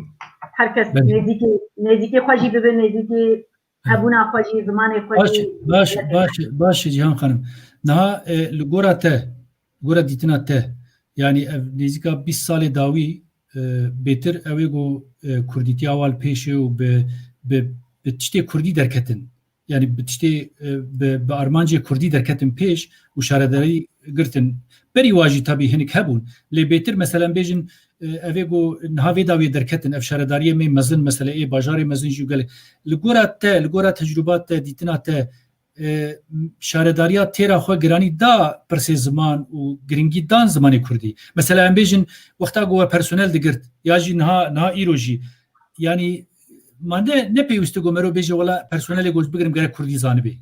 her kes Belê. nêzîkî, nêzîkî xwe jî bibe, nêzîkî hebûna xwe jî, zimanê xwe Baş, jî baş, gelek baş, baş Cihan Xanim. Niha, e, li gora te, gora dîtina te, yanî ev nêzîka bîst salê dawî, e, bêtir ew ê ku, e, kurdîtiya wan li pêş e û bi, bi, bi tiştê kurdî derketin. Yanî bi tiştê, e, bi, bi armancê kurdî derketin pêş û şaredarî girtin. Berî wa jî tabî hinek hebûn. Lê bêtir, meselen, bêjin, e, ev ê ku niha vê dawiyê derketin, ev şaredariyê me mezin, mesele ê bajarê mezin jî û gelek. Li gora te, li gora tecrûba te, dîtina te, e, şaredariya têra xwe giranî da pirsê ziman û giringî dan zimanê kurdî? Mesela em bêjin, wexta ku we personel digirt, ya jî niha, niha îro jî, yanî ma ne, ne pêwîst e ku mero bêje, wela personelê ku ez bigirim gerek kurdî zanibê?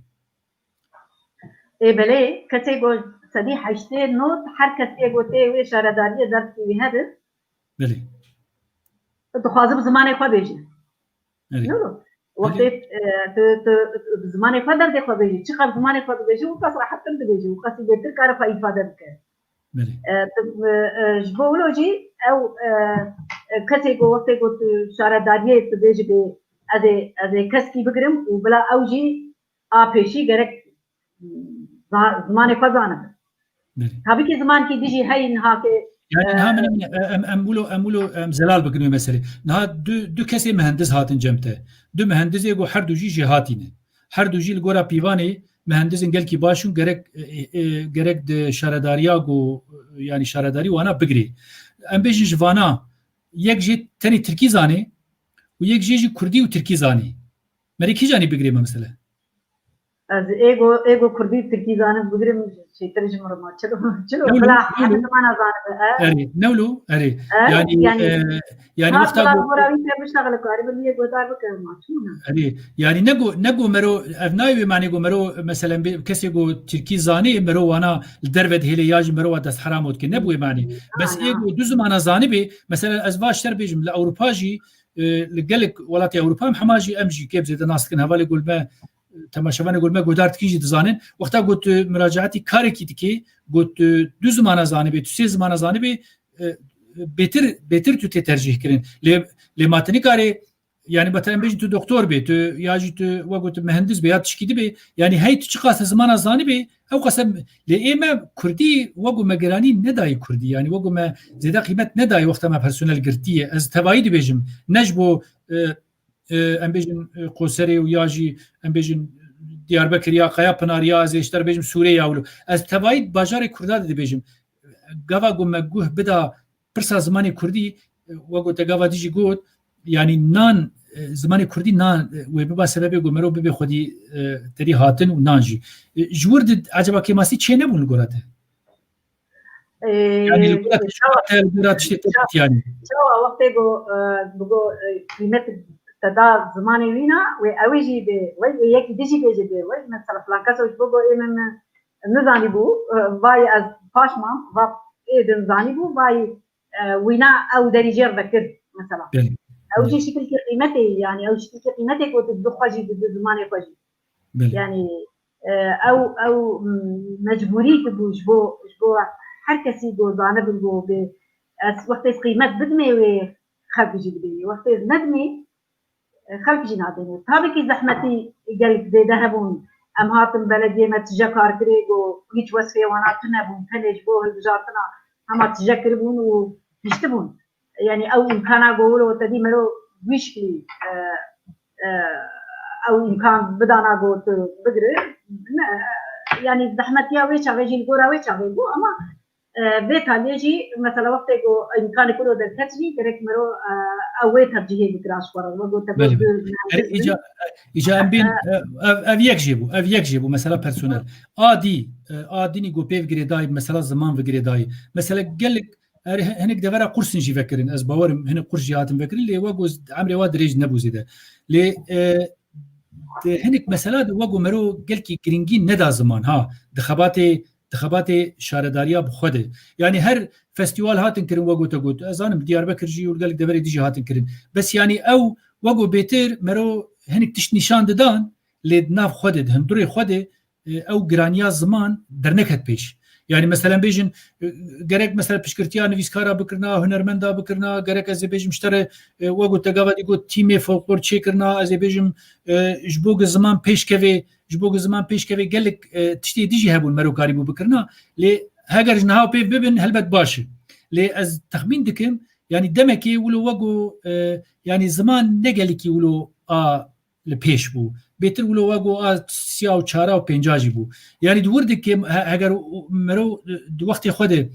Ê belê, kesê ku sedî heştê nod her kes ê ku tê wê şaredariyê derdikî wî hebe, Belê. dixwaze bi zimanê xwe bêje. Belê. Yo, yo. Wextê, Belê. e, tu, tu bi zimanê xwe derdê xwe bêjî, çiqas zimanê xwe dibêjî, û qas rehettir dibêjî, û qasî bêtir kare xwe îfade bike. Belê. E, tu, e, e, ji bo wilo jî ew, e, e, kesê ku wextê ku tu şaredariyê tu bêjî bê ez ê, ez ê keskî bigirim û bila ew jî a pêşî gerek za-, zimanê xwe zanibe. Belê. Tabii ki zimankî dijî hey niha ke, Yani niha e, min em, em, em wilo, em wilo, em zelal bikin wê meselê. Niha du, du kesê mühendis hatin cem te. Du mühendisê ku her du jî jêhatî ne. Her du jî li gora pîvanê mühendisên gelkî baş in, gerek, e, e, gerek di şaredariya ku, yani şaredarî wana bigirê. Em bêjin ji vana yek jê tenê tirkî zanê û yek jê jî kurdî û tirkî zanê. Merê kîjanî bigirê me mesele? Ez êgo, êgo kurdî tirkî zanim bigirim, çêtir ji min re ma. Çilo, çilo, Newlo, bila newlo. Hemî zimana zanibe, e? Erê, newlo, erê. E, Yani, yani, e, yani ha, wexta bila ku gora wî te biştaxile karî bin yê guhdar bike ma. Çûna. Erê, yani ne go, ne go mero, ev nayê wê manê go mero, meselen, bê, kesê go tirkî zanê, mero wana li derve dihêle ya jî mero wa dest heram ot ke, ne bi wê manê. Bes Na, ê na. go du zimana zanibê, meselen, ez va ji te re bêjim, li Ewropa jî, e, li gelek welatê Ewropa em hema jî, em jî kê bi zêde nas dikin, hevalê gul me, temaşevanê gul me guhdar dikin jî dizanin. Wexta got, e, muracaetî karekî dikê, got, e, du zimana zanibê, tu sê zimana zanibê, e, bêtir, bêtir tu tê tercîh kirin. Lê, lê ma tu nikarê, yani, mesela em bêjin tu doktor bê, tu, ya jî tu, wek got, tu mühendis bê, ya tişkî dibê, yani, hey tu çiqas zimana zanibê, ew qas e, lê ê me kurdî, wek got, me giranî nedayê kurdî, yani, wek got, me zêde qîmet nedayê wexta me personel girtiye. Ez tevayî dibêjim, ne ji bo, e, e, em bêjin, e, Qoserê û ya jî, em bêjin, Diyarbekir ya, Kayapınar ya, ez ê ji te re bêjim Sûrê ya wilo. Ez tevayî bajarê Kurda de dibêjim. Gava ku me guh bida pirsa zimanê kurdî, e, wek ku te gava dî jî got, yani nan, e, zimanê kurdî nan, e, wê biba sebebê ku mero bibê xwedî, e, terî hatin û nan jî. E, ji wir di eceba kêmasî çê nebûn li gora te? Ee, Yani li gora te, çawa, çawa te, li gora tiştê te çawa, dît yani? Çawa wextê ku, e, bigo, e, qîmet te da zimanê wîna, wê ew jî bê, wê, wê yekî dijî bêjî bê, wê mesela filan keso ji bo ku ê min nizanî bû, e, vayî ez paş mam, va ê din zanî bû, vayî, e, wîna ew derî jêr vekir, mesela. Belê. Ew jî Belê. şikilkî qîmetê, yani ew şikilkî qîmetê ku tu bi xwe jî didi zimanê xwe jî. Belê. Yani, e, ew, ew, m, mecbûrî dibû ji bo, ji bo her kesî ku zanibin ku bê, ez wextê ez qîmet bidimê wê xelk jî dibênê. Wextê ez nedimê, e, xelk jî nadênê. Tabii ki zehmetî gelek zêde hebûn. Em hatin belediyê me tije kar kirê ku hîç wesfê wana tune bûn. Tenê ji bo hilbijartina hema tije kiribûn û hiştibûn. Yani ew îmkana ku wilo te dî mero wî şiklî, e, e, ew îmkan bidana ku tu bigire. Ne, yani zehmetiya wê çaxê jî li gora wê çaxê bû, ama, e, vê taliyê jî mesela wextê ku îmkanê ku wilo derket jî gerek mero, e, ew wê tercihê bikira ji xwe re. Wek ku te Belê, got belê. du Erê, mühendis îca, bin. îca em bên, e, ev, ev yek jê bû, ev yek jê bû, mesela personel. A dî, e, a dinî ku pêv girêdayî, mesela ziman ve girêdayî. Mesela gelek Erê, hi-, hinek devera qurs in jî vekirin. Ez bawerim hinek qurs jî hatin vekirin, lê wek got emrê wa dirêj nebû zêde. Lê, e, di hinek mesela de wek got mero gelkî giringî neda ziman, ha, di xebatê, di xebatê şaredariya bi xwe de. Yani her festîwal hatin kirin wek got te got. Ez zanim Diyarbekir jî û gelek deverê dî jî hatin kirin. Bes yani ew wek got bêtir mero hinek tişt nîşan didan, lê di nav xwe de, di hundurê xwe de, e, ew giraniya ziman derneket pêş. Yani mesela bêjin, e, gerek mesela piştgirtiya nivîskara bikirina, hunermenda bikirina, gerek ez ê bêjim ji te re, e, wek got te gava dî got tîmê folklor çêkirina, ez ê bêjim, e, ji bo ku ziman pêş kevê, ji bo ku ziman pêş kevê gelek, e, tiştê dî jî hebûn mero karîbû bikirina. Lê heger ji niha pêv bibin helbet baş e. Lê ez texmîn dikim, yani demekê wilo wek got, e, yani ziman ne gelekî wilo a li pêş bû. Bêtir wilo wek got a siya û çara û pênca jî bû. Yani di wir dikê he-, heger û, û mero di wextê xwe de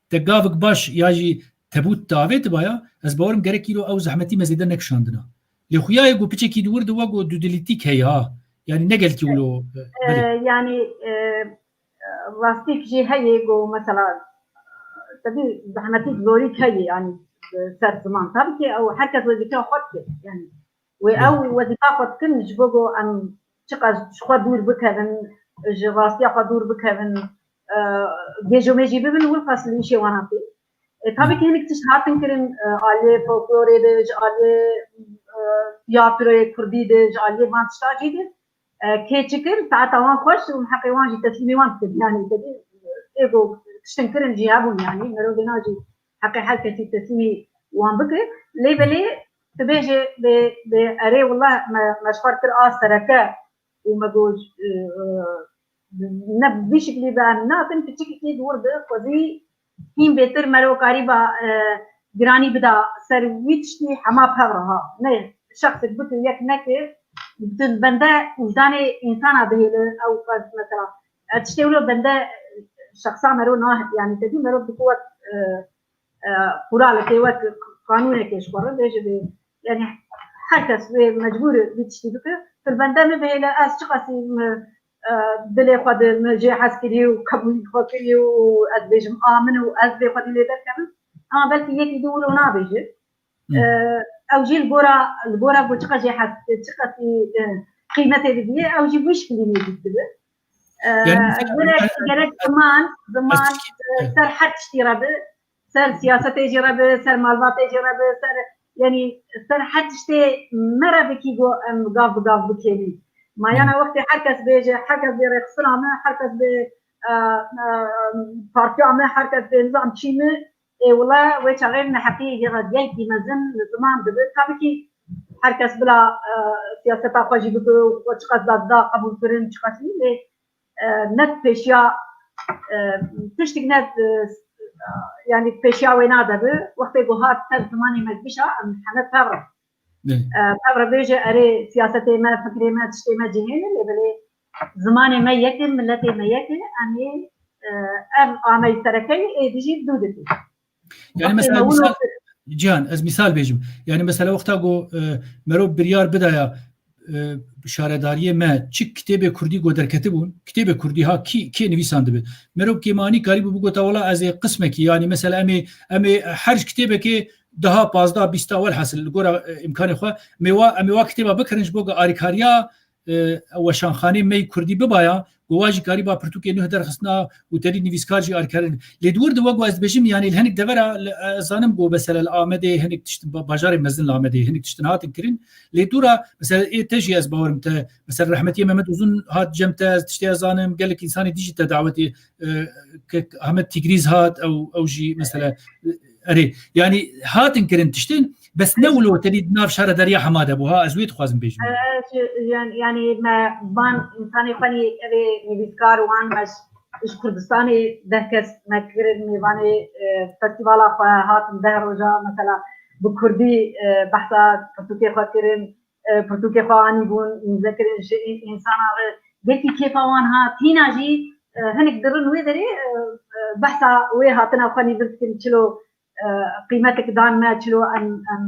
te gavik baş ya jî tebût di avê dibaya, ez bawerim gerek îro ew zehmetî me zêde nekişandina. Lê xuya ye ku piçekî di wir de wek got dudilîtîk heye ha. Yani ne gelkî wilo, e, Ee, belê. Yani, e, e, rastîk jî heye ku mesela, tabii zehmetîk zorîk heye yani, e, ser ziman. Tabii ki ew her kes wezîfeya xwe dike. Yani, Wê Belê. ew wezîfa xwe dikin ji bo ku em çiqas ji xwe dûr bikevin, ji rastiya xwe dûr bikevin, e, gêjomêjî bibin, wilqas li îşê wan hatî. E, tabii ki hinek tişt hatin kirin, e, aliyê folklorê de, ji aliyê, e, tiyatroyê kurdî de, ji aliyê van tişta jî de, e, kê çi kir, saeta wan xweş û heqê wan jî teslîmê wan dikin. Yani, tabii, ê ku tiştin kirin jî hebûn, yani, merov vêna jî heqê her kesî teslîmî wan bike. Lê belê tu bêje bê, bê erê wila me, me ji xwe kir a sereke û me got, e, e, ne bi vî şiklî be em natin, piçikekî di wir de xwezî hîn bêtir mero karîba, e, giranî bida ser wî tiştî hema pevra ha. Ne şexsek bike yek neke, tu bende wijdanê însana bihêle ew qas mesela. E, tiştê wilo bende şexsa mero nahêle, yanî tevî mero dike wek, e, e, quralekê wek qanûnekê ji xwe re bêje bê, yanî her kes wê mecbûr e vî tiştî bike. Tu li bende min bihêle ez çiqasî min, e, dilê xwe de min jê hez kirî û qebûlî xwe kirî û ez bêjim a min û ez vê xwedî lê derkevim. Ama belkî yekî dî wilo nabêje. Hmm. E, ew jî li gora, li gora ku çiqas jê hez, çiqasî, e, qîmetê didî, ew jî wî şikilî nêzîk dibe. E, Yani mesela gerek, mesela gerek ziman, ziman, e, ser her tiştî re be, ser siyasetê jî re be, ser malbatê jî re be, ser, yanî ser her tiştê me re bikî ku em gav bi gav bikênî. Ma yana wextê her kes bêje, her kes bê rêxistina me, her kes bê, e, e, partiya me, her kes bê nizam çî me, ê wila wê çaxê neheqî jê re gelkî mezin li ziman dibe. Tabî kî her kes bila, e, siyaseta xwe jî bibe û xwe çiqas da, da qebûlkirin, çiqas nî, lê, e, ne pêşiya, e, tiştik ne, e, yanî pêşiya wê nade bi. Wextê ku hat ser zimanê me gişa, em heme tev re. Belê. E, tev re bêje, erê, siyasetê me, fikrê me, tiştê me cihê ne, lê belê zimanê me yek e, miletê me yek e, em ê, e, ev ameyî sereke ye, êdî jî dû dike. Yani mesela misal, Cihan, ez misal bêjim. Yani mesela wexta ku, e, mero biryar bidaya, e, şaredariyê me çi kitêbê kurdî ku derketibûn, kitêbê kurdî ha kî, kê nivîsandibe? Mero kêmanî karîbû bigota wela ez ê qismekî, yani mesela em ê, em ê her ji kitêbekê daha pazdeh bîsta welhasil li gora, e, îmkanê xwe, em ê wa, em ê wa kitêba bikirin ji bo ku arîkariya e, weşanxanê me yî kurdî bibaya, ku wa jî karîba pirtûkê nuh derxistina û terî nivîskar jî arîkarin. Lê di wir de wek ez dibêjim, yanî li hinek devera, li, ez zanim ku mesela li Amedê hinek tişt, ba-, bajarê mezin li Amedê hinek tiştin hatin kirin. Lê dûra mesela ê te jî ez bawerim te, mesela rehmetiyê Mehmet Uzun hat cem te, ez tiştê ez zanim, gelek însanê dî jî te dawetê, e, ke Ahmet Tigrîz hat, ew, ew jî mesela, e, Erê, yanî hatin kirin tiştin, bes ne wilo te dî di nav şaredariya hema de bû, ha, ez wê dixwazim bêjim. E, ji, yan-, yanî me van însanê xwe nî evê nivîskar wan me ji, ji Kurdistanê deh kes me kirin mêvanê, e, festîvala xwe hatin deh roja, mesela bi kurdî, e, behsa pirtûkê xwe kirin, e, pirtûkê xwe anîbûn, îmze kirin ji î-, însanan re. Gelkî kêfa wan hat, hîna jî, e, hinek dirin wê derê, e, e, behsa wê hatina xwe nîvir dikin, çilo, e, qîmetek dan me, çilo em, em,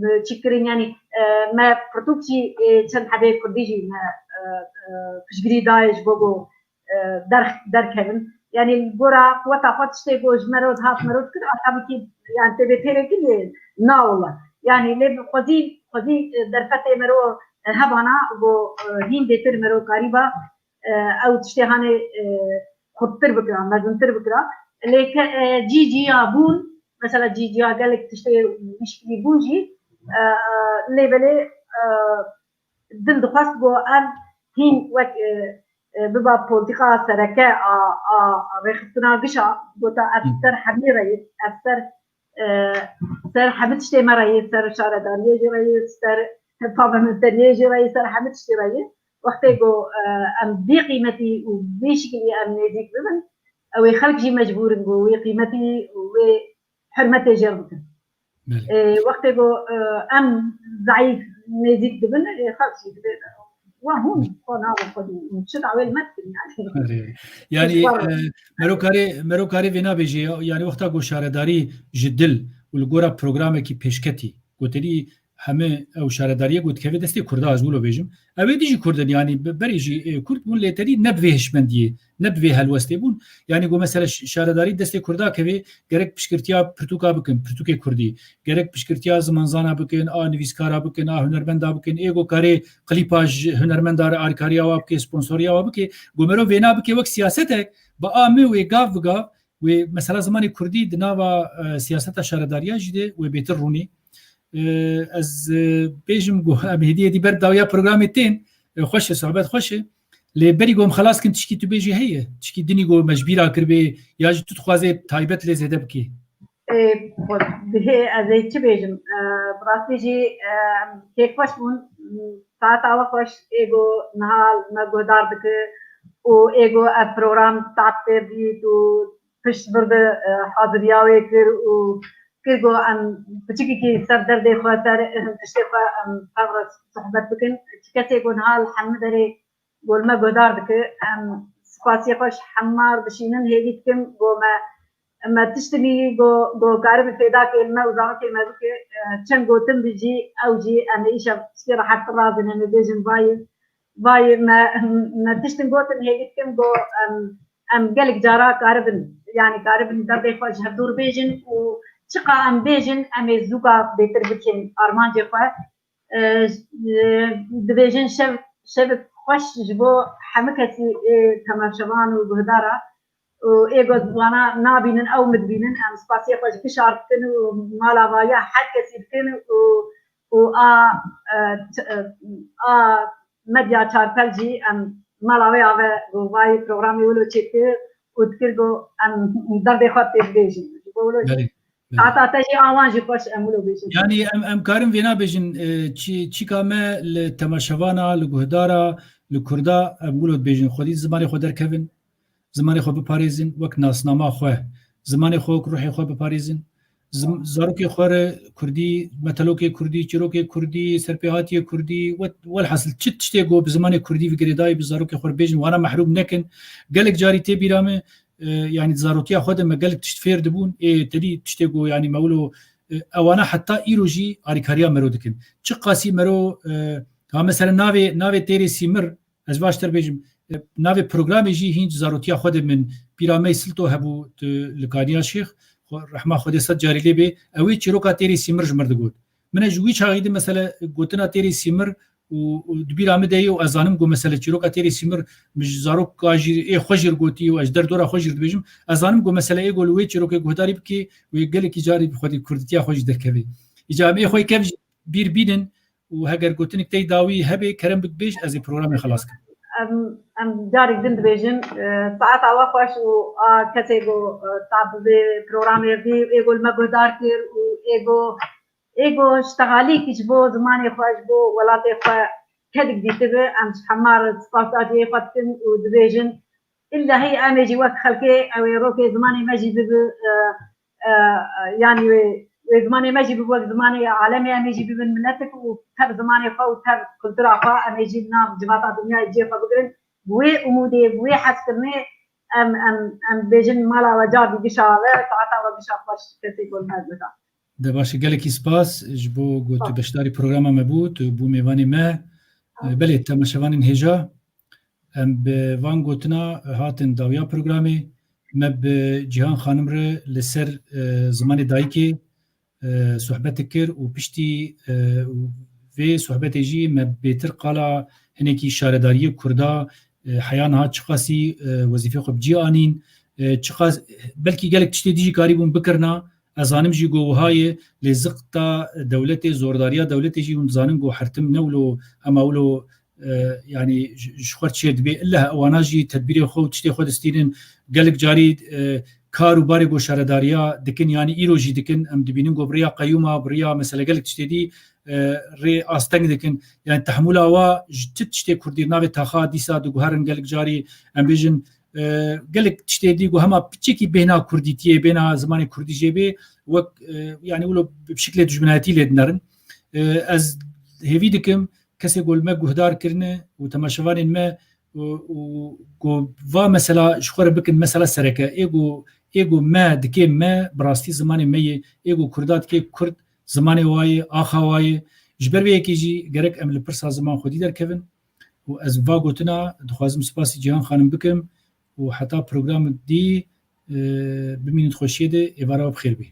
e, çi kirin, yanî, e, me pirtûk jî, e, çend hebê kurdî jî me, e, e, piştgirî dayê ji bo ku, e, der-, derkevin. Yanî li gora quweta xwe tiştê ku ji mero dihat mero dikir, a tabî kî, yanî tê bê têrê kir yê na wila. Yanî lê bi xwezî, xwezî, e, derfetê mero, e, hebana ku, e, hîn bêtir mero karîba, e, ew tiştê hanê, e, xurttir bikira, mezintir bikira. Lê ke, e, cî cîya bûn, mesela cî cîya gelek tiştê wî şiklî bûn jî, e, lê belê, e, dil dixwest ku ev hîn wek, e, e, biba polîtîka sereke a, a rêxistina gişa, gota ev Hı. ser hemî re ye, ev ser, e, ser hemî tiştê me re ye, ser şaredariyê jî re ye, ser parlamenteriyê jî re ye, ser hemî tiştê re ye. Wextê ku, e, em vî qîmetî û vî şikilî em nêzîk bibin, ew ê xelk jî mecbûr in ku wê qîmetî û wê hurmetê jê re bikin. Belê. E, wextê ku, e, em zeîf nêzîk dibin, e, xelk jî dibê, wa hûn xwe navê xwe dû, çi dawê li me dikin yani. Erê. Yani, Ji xwe re. e, mero karê, mero karê vê nabêjê ya, yani wexta ku şaredarî ji dil û li gora programekî pêşketî, gotelî hemî ew şaredariyê ku dikeve destê Kurda, ez wilo bêjim. Ew ê dijî Kurd in, yanî be-, berê jî, e, Kurd bûn, lê terî ne bi vê hişmendiyê, ne bi vê helwestê bûn. Yanî ku mesela ş-, şaredarî destê Kurda kevê, gerek piştgirtiya pirtûka bikin, pirtûkê Kurdî, gerek piştgirtiya zimanzana bikin, a nivîskara bikin, a hunermenda bikin, ê ku karê klîpa ji hunermenda re alîkariya wa bike, sponsoriya wa bike, ku mero vêna bike wek siyasetek, bi a min wê gav bi gav, wê mesela zimanê Kurdî di nava, e, siyaseta şaredariya jî de wê bêtir rûnî. E, ez, e, bêjim ku em hêdî hêdî ber dawiya programê tên, e, xweş e, sohbet xweş e. Lê berî ku em xelas kin tişkî tu bêjî heye, tişkî dinî ku me ji bîra kiribê ya jî tu dixwazê taybet lê zêde bikî. Ê, xwe dihê ez ê çi bêjim? E, bi rastî jî, e, kêfxweş bûn. Saeta we xweş, ê go niha me guhdar dike û ê go ev program tat pê bît û pişt vir de, e, haziriya wê kir û kir go em piçikekî ser derdê xwe, ser, e, tiştê xwe em hev re sohbet bikin. Çi kesê go niha li hemû derê go li me guhdar dike, em spasiyê xwe ji hema re dişînin, hêvî dikim go me, me tiştinî go, go karibe fêdakê me û zarokê me bike, e, çend gotin bi jî, ew jî em ê îşev tiştê rehet birazin, em ê bêjin vayê, vayê me, me tiştin gotin, hêvî dikim go em, em gelek cara karibin, yanî karibin derdê xwe ji hev dûr bêjin û çiqa em bêjin, em ê zûka bêtir bikên armancê xwe. E, e, dibêjin şev, şevek xweş ji bo hemû kesî ê temaşevan û guhdara û ê go wana nabînin ew min dibînin, em spasiyê xwe ji gişa re dikin û mala vayiya her kesî dikin û, û a, e, t-, e, a medya çarpel jî em mala wê ave û vayî programê wilo çêkir û dikir go em derdê xwe pê bibêjin. Ji bo wilo jî Belê. Saeta te jî awan jî xweş, em wilo bêjin. Yanî em, em karin vêna bêjin, e, çi, çîka me li temaşevana, li guhdara, li kurda, em wilo dibêjin. Xwedî zimanê xwe derkevin, zimanê xwe biparêzin, wek nasnama xwe, zimanê xwe wek ruhê xwe biparêzin. Zim-, zarokê xwe re kurdî, metelokê kurdî, çîrokê kurdî, serpêhatiyê kurdî, we-, welhasil çi tiştê ku bi zimanê kurdî ve girêdayî bi zarokê xwe re bêjin, wana mehrûm nekin. Gelek carî tê bîra min, e, yanî di zarotiya xwe de me gelek tişt fêr dibûn, ê tedî tiştê ku yanî me wilo, e, ewana heta îro jî alîkariya mero dikin. Çiqasî mero, e, ha mesela navê, navê Têrê Sîmir, ez baş te bêjim, e, navê programê jî hîn zarotiya xwe de min pîra me Silto hebû, tu li Kaniya Şêx, xwe, rehma Xwedê sed carî lê bê, ew ê çîroka Têrê Sîmir ji mir digot. Min e ji wî çaxî de mesela gotina Têrê Sîmir û, û di bîra min de ye û ez zanim ku mesela çîroka Têrê Sîmir min ji zaroka jî ê xwe jî gotî û ez ji derdora xwe jî dibêjim. Ez zanim ku mesela ê ku li wê çîrokê guhdarî bikê, wê gelekî carî bi xwedî kurditiya xwe jî derkevê. Îca em ê xwe kev jî bîr bînin û heger gotinik tey dawî hebe, kerem bik bêj, ez ê programê xelas kim. Em, em carek din dibêjin, e, saeta we xweş û a kesê ku, e, ta bi vê programê bî, ê ku li me guhdar kir û ê ku, ê ku ji tehalîk ji bo zimanê xwe, ji bo welatê xwe kedek dîtibi, em ji hema re spasdaciyê xwe dikin û dibêjin, illahî em ê jî wek xelkê, ew ê rokê zimanê me jî bibi, e, e, yanî wê, wê zimanê me jî bibe wek zimanê alemê, em ê jî bibin miletik û tev zimanê xwe û tev kultura xwe, em ê jî nav civata dinyayê cihê xwe bigirin. Bi wê umûdê, bi wê hezkirinê em, em, em bêjin mala we car dî gişa we, saeta we gişa xweş kesê ku li me guhda. De baş e, gelekî spas ji bo ku tu beşdarî programa me bû, tu bû mêvanê me. Belê, temaşevanên hêja, em bi van gotina hatin dawiya programê. Me bi Cîhan Xanim re li ser, e, zimanê dayikê, e, sohbetik kir û piştî, e, vê sohbetê jî me bêtir qala hinekî şaredariyê Kurda, e, heya niha çiqasî, e, wezîfê xwe bi cî anîn, e, çiqas, belkî gelek tiştê dî jî karîbûn bikirina. Ez zanim jî ku wiha ye, lê ziqta dewletê, zordariya dewletê jî hûn dizanin ku hertim ne wilo, hema wilo, e, yanî ji, ji xwe çêr dibê. Illa ewana jî tedbîrê xwe û tiştê xwe distînin. Gelek carî, e, kar û barê ku şaredariya dikin, yanî îro jî dikin, em dibînin ku bi riya qeyûma, bi riya mesela gelek tiştê dî, e, rê asteng dikin. Yanî tehmûla wa ji ti tiştê kurdî navê taxa dîsa diguherin gelek carî, em bêjin, e, gelek tiştê dî ku hema piçekî bêhna kurdîtiyê, bêhna zimanê kurdî jê bê, wek, e, yanî wilo bi şiklê dijminayetî lê dinerin. E, ez hêvî dikim kesê ku li me guhdar kirine û temaşevanên me û, û ku va mesela ji xwe re bikin mesela sereke. Ê ku, ê ku me dikê me, bi rastî zimanê me ye. Ê ku kurda dikê kurd, zimanê wa ye, axa wa ye. Ji ber vê yekê jî gerek em li pirsa ziman xwedî derkevin. Û ez va gotina dixwazim spasî Cîhan Xanim bikim û heta programek dî, e, bimînin di xweşiyê de, êvara we bi xêr bê.